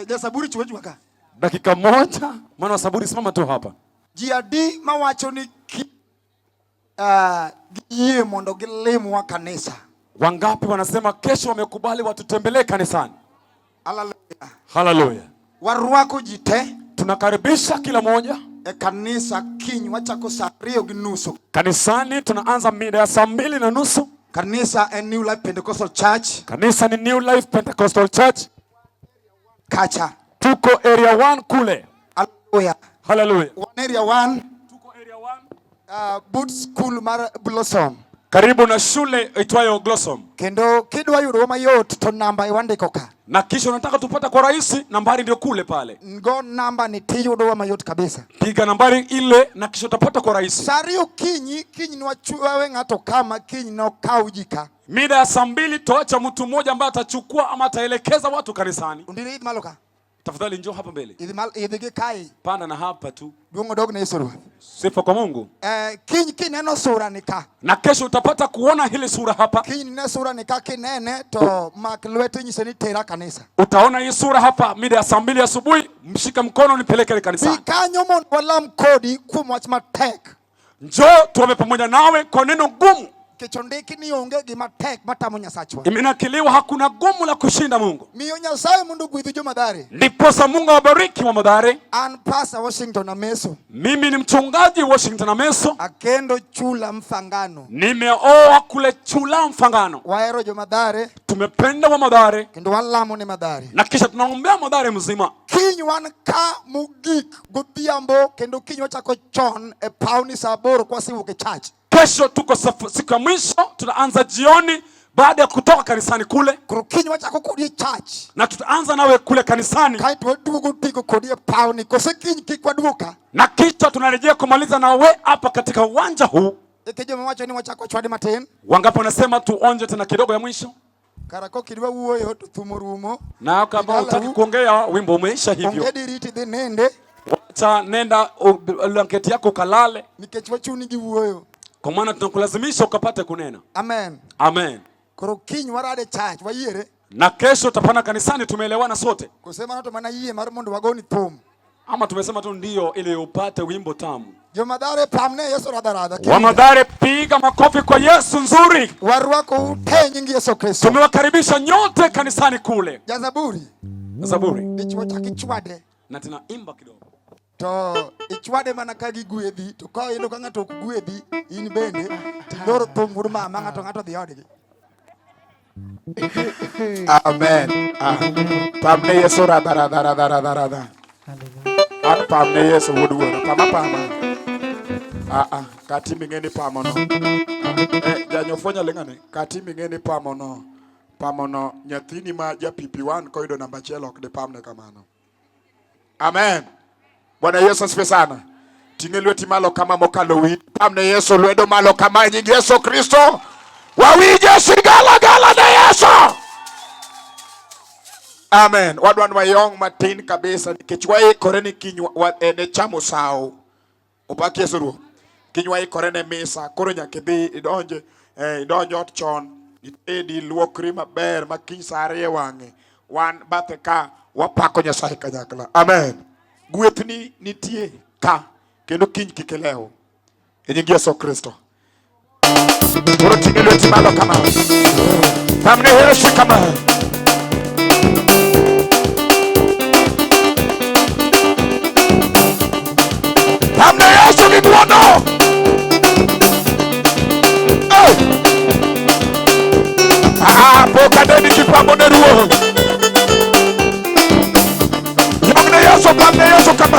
jasaburi chwe chwa ka. Dakika moja, mwana wa saburi, simama tu hapa. Ji adi mawacho ni giyie mondo gilimwa kanisa. Wangapi wanasema kesho wamekubali watutembelee kanisani? Haleluya. Haleluya. Warwako ji te Tunakaribisha kila moja e kanisa kiny wachako saa ariyo gi nusu. kanisani. Tunaanza mida ya 2:30. Kanisa en New Life Pentecostal Church Kanisa ni New Life Pentecostal Church, kacha. tuko area 1 kule. Haleluya. Haleluya. Wan area 1 Tuko area 1 but school mar Blossom. karibu na shule itwayo Blossom. Kendo kidwa yudowa mayot to namba iwandiko ka. Na kisha unataka tupata kwa rahisi, nambari ndio kule pale. Go namba ni tiyudowa mayot kabisa. Piga nambari ile na kisha utapata kwa rahisi. Saa ariyo okinyi kiny wawe ng'ato kama kiny nokaw ji ka. Mida ya 2:00 toacha mtu mmoja ambaye atachukua ama ataelekeza watu kanisani. Undiri idhi malo ka. Tafadhali njoo hapa mbele. Idhi malo idhi gi kae. Panda na hapa tu. Duong' odog ne Yesu Ruoth. Sifa kwa Mungu. Kiny kineno sura ni ka. Na kesho utapata kuona hili sura hapa. Kiny nine sura ni ka kinene to mak lweti nyise ni tera kanisa. Utaona hii sura hapa mida ya 2:00 asubuhi, mshika mkono nipeleke Bi kanisani. kanyo mondo walam kodi kuom wach matek. Njoo tuombe pamoja nawe kwa neno gumu. Nikech ondiki ni onge gima tek matamo Nyasachwa. Imenakiliwa hakuna gumu la kushinda Mungu. Miyo Nyasaye mondo ogwedhu jo-Mathare. Ndiposa Mungu awabariki wa Mathare. An Pastor Washington Ameso. Mimi ni mchungaji Washington Ameso. Akendo Chula Mfangano. Nimeoa kule Chula Mfangano. Wahero jo-Mathare. Tumependa wa Mathare. Kendo walamo ne Mathare. Na kisha tunaombea Mathare mzima. Kiny wan ka mogik godhiambo kendo kiny wachako chon e paw ni saa aboro kwasewuok e church. Kesho tuko siku ya mwisho, tunaanza jioni baada ya kutoka kanisani kule. Koro kiny wachako kodi e church. Na tutaanza nawe kule kanisani. Kaeto waduogo tieko kodi e paw ni kose kiny kik waduoka. Na kisha tunarejea kumaliza nawe hapa katika uwanja huu. Eke joma wacho ni wachako chwade matin. Wangapi wanasema tuonje tena kidogo ya mwisho? Kara kok idwa wuoyo to thum orumo. Na kama hutaki kuongea wimbo umeisha hivyo. Onge diriti dhi ninde. Wacha nenda blanketi yako kalale. Nikech wachuni gi wuoyo. Kwa maana tunakulazimisha ukapate kunena. Amen. Amen. Koro kiny warade church wayiere. Na kesho tutapanda kanisani, tumeelewana sote. Kosema to mana yie mar mondo wagoni thum. Ama tumesema tu ndio ili upate wimbo tamu. Jo-Mathare pamne Yesu radha radha. Wa Mathare piga makofi kwa Yesu nzuri. Warwako ute nying Yesu Kristo. Tumewakaribisha nyote kanisani kule. Jazaburi. Zaburi. Dichwo chak ichwade. Na tena imba kidogo. To ichwade mana ka gigwedhi to ka iyudo ka ng'ato ok gwedhi in bende tiloro thum wuod mama ng'ato ng'ato dhi odgi. Amen. Pamne Yesu radha radha radha radha radha. An pamne Yesu wuod wuora. Pama pama. Kati ming'eni pamono. Janyofonya ling'ane. Kati ming'eni pamono. Pamono nyathini ma ja PP1 koyudo namba achiel ok dipamne kamano. Amen. Bwana Yesu asifiwe sana. Ting'e lweti malo kama mokalo wi. Pamne Yesu lwedo malo kama e nying Yesu Kristo. Wawinje sigala gala ne Yesu. Amen. Wadwa ni wayong matin kabisa nikech waikore ni kiny ne chamo sawo. Opak Yesu Ruoth. Kiny waikore ne misa. Koro nyaka idhi idonj ot chon. Itedi luokri maber ma kiny saa ariyo wang'e. Wan bathe ka wapako Nyasaye kanyakla. Amen. Gwethni nitie ka kendo kiny kik ilew. E nying Yesu Kristo. Koro ting'e lweti malo kama. Pamne Yesu kama. Pamne Yesu gi ng'wono. Pok aneni kipamo ne Ruoth. Yong ne Yesu, pamne Yesu kama.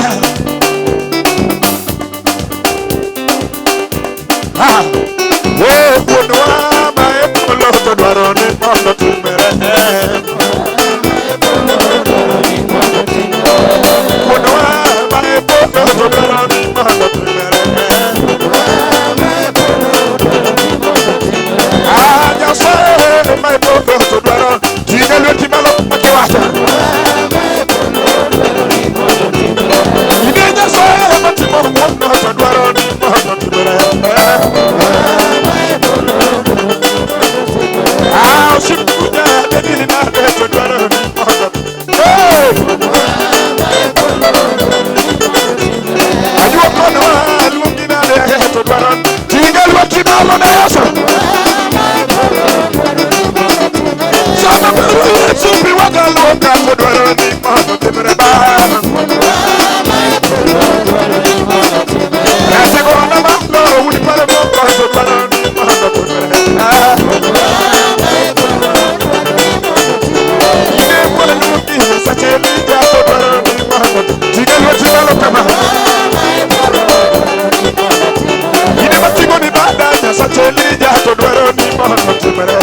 Wuonwa ma e polo to dwaro ni mondo timre. Wuonwa ma e polo to dwaro ni mondo timre. Nyasaye ma e polo to dwaro. Ting'e lweti malo kiwacho. Ine Nyasaye matimo ng'wono to dwaro ni mondo timre. lweti malo ne Yesu. Sama biro Yesu pi wagaluoka to dwaro ni mondo timre baba. Ratego na malo udi paro moko to dwaro ni mondo timre. Ine mwana ni sache ni jato dwaro ni mondo. Tiga lweti malo kama. Ine matingo ni bada Nyasache Elija to dwaro ni mondo timre.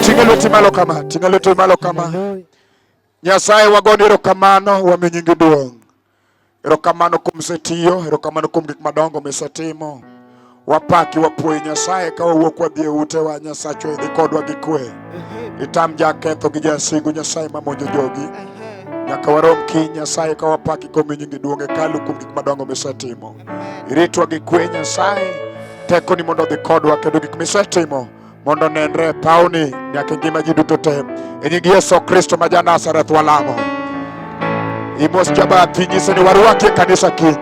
Tinga lweti malo kama, tinga lweti malo kama. Nyasaye wagoni erokamano, wami nyingi duong'. Erokamano kuom setiyo, erokamano kuom gik madongo misetimo. Wapaki wapuoyi Nyasaye ka wawuok wadhi e utewa Nyasachwa idhi kodwa gi kwe. Itam jaketho gi jasigu Nyasaye mamonjo jogi. Nyaka warom kiny Nyasaye ka wapaki kuom nyingi duong' hekalu kuom gik madongo misetimo. Iritwa gi kwe Nyasaye, tekoni mondo odhi kodwa kendo gik misetimo mondo onenre e pawni nyaka e ngima ji duto te. E nying Yesu Kristo ma ja Nazareth walamo. Imos jabathi nyise ni warwaki e kanisa kiny.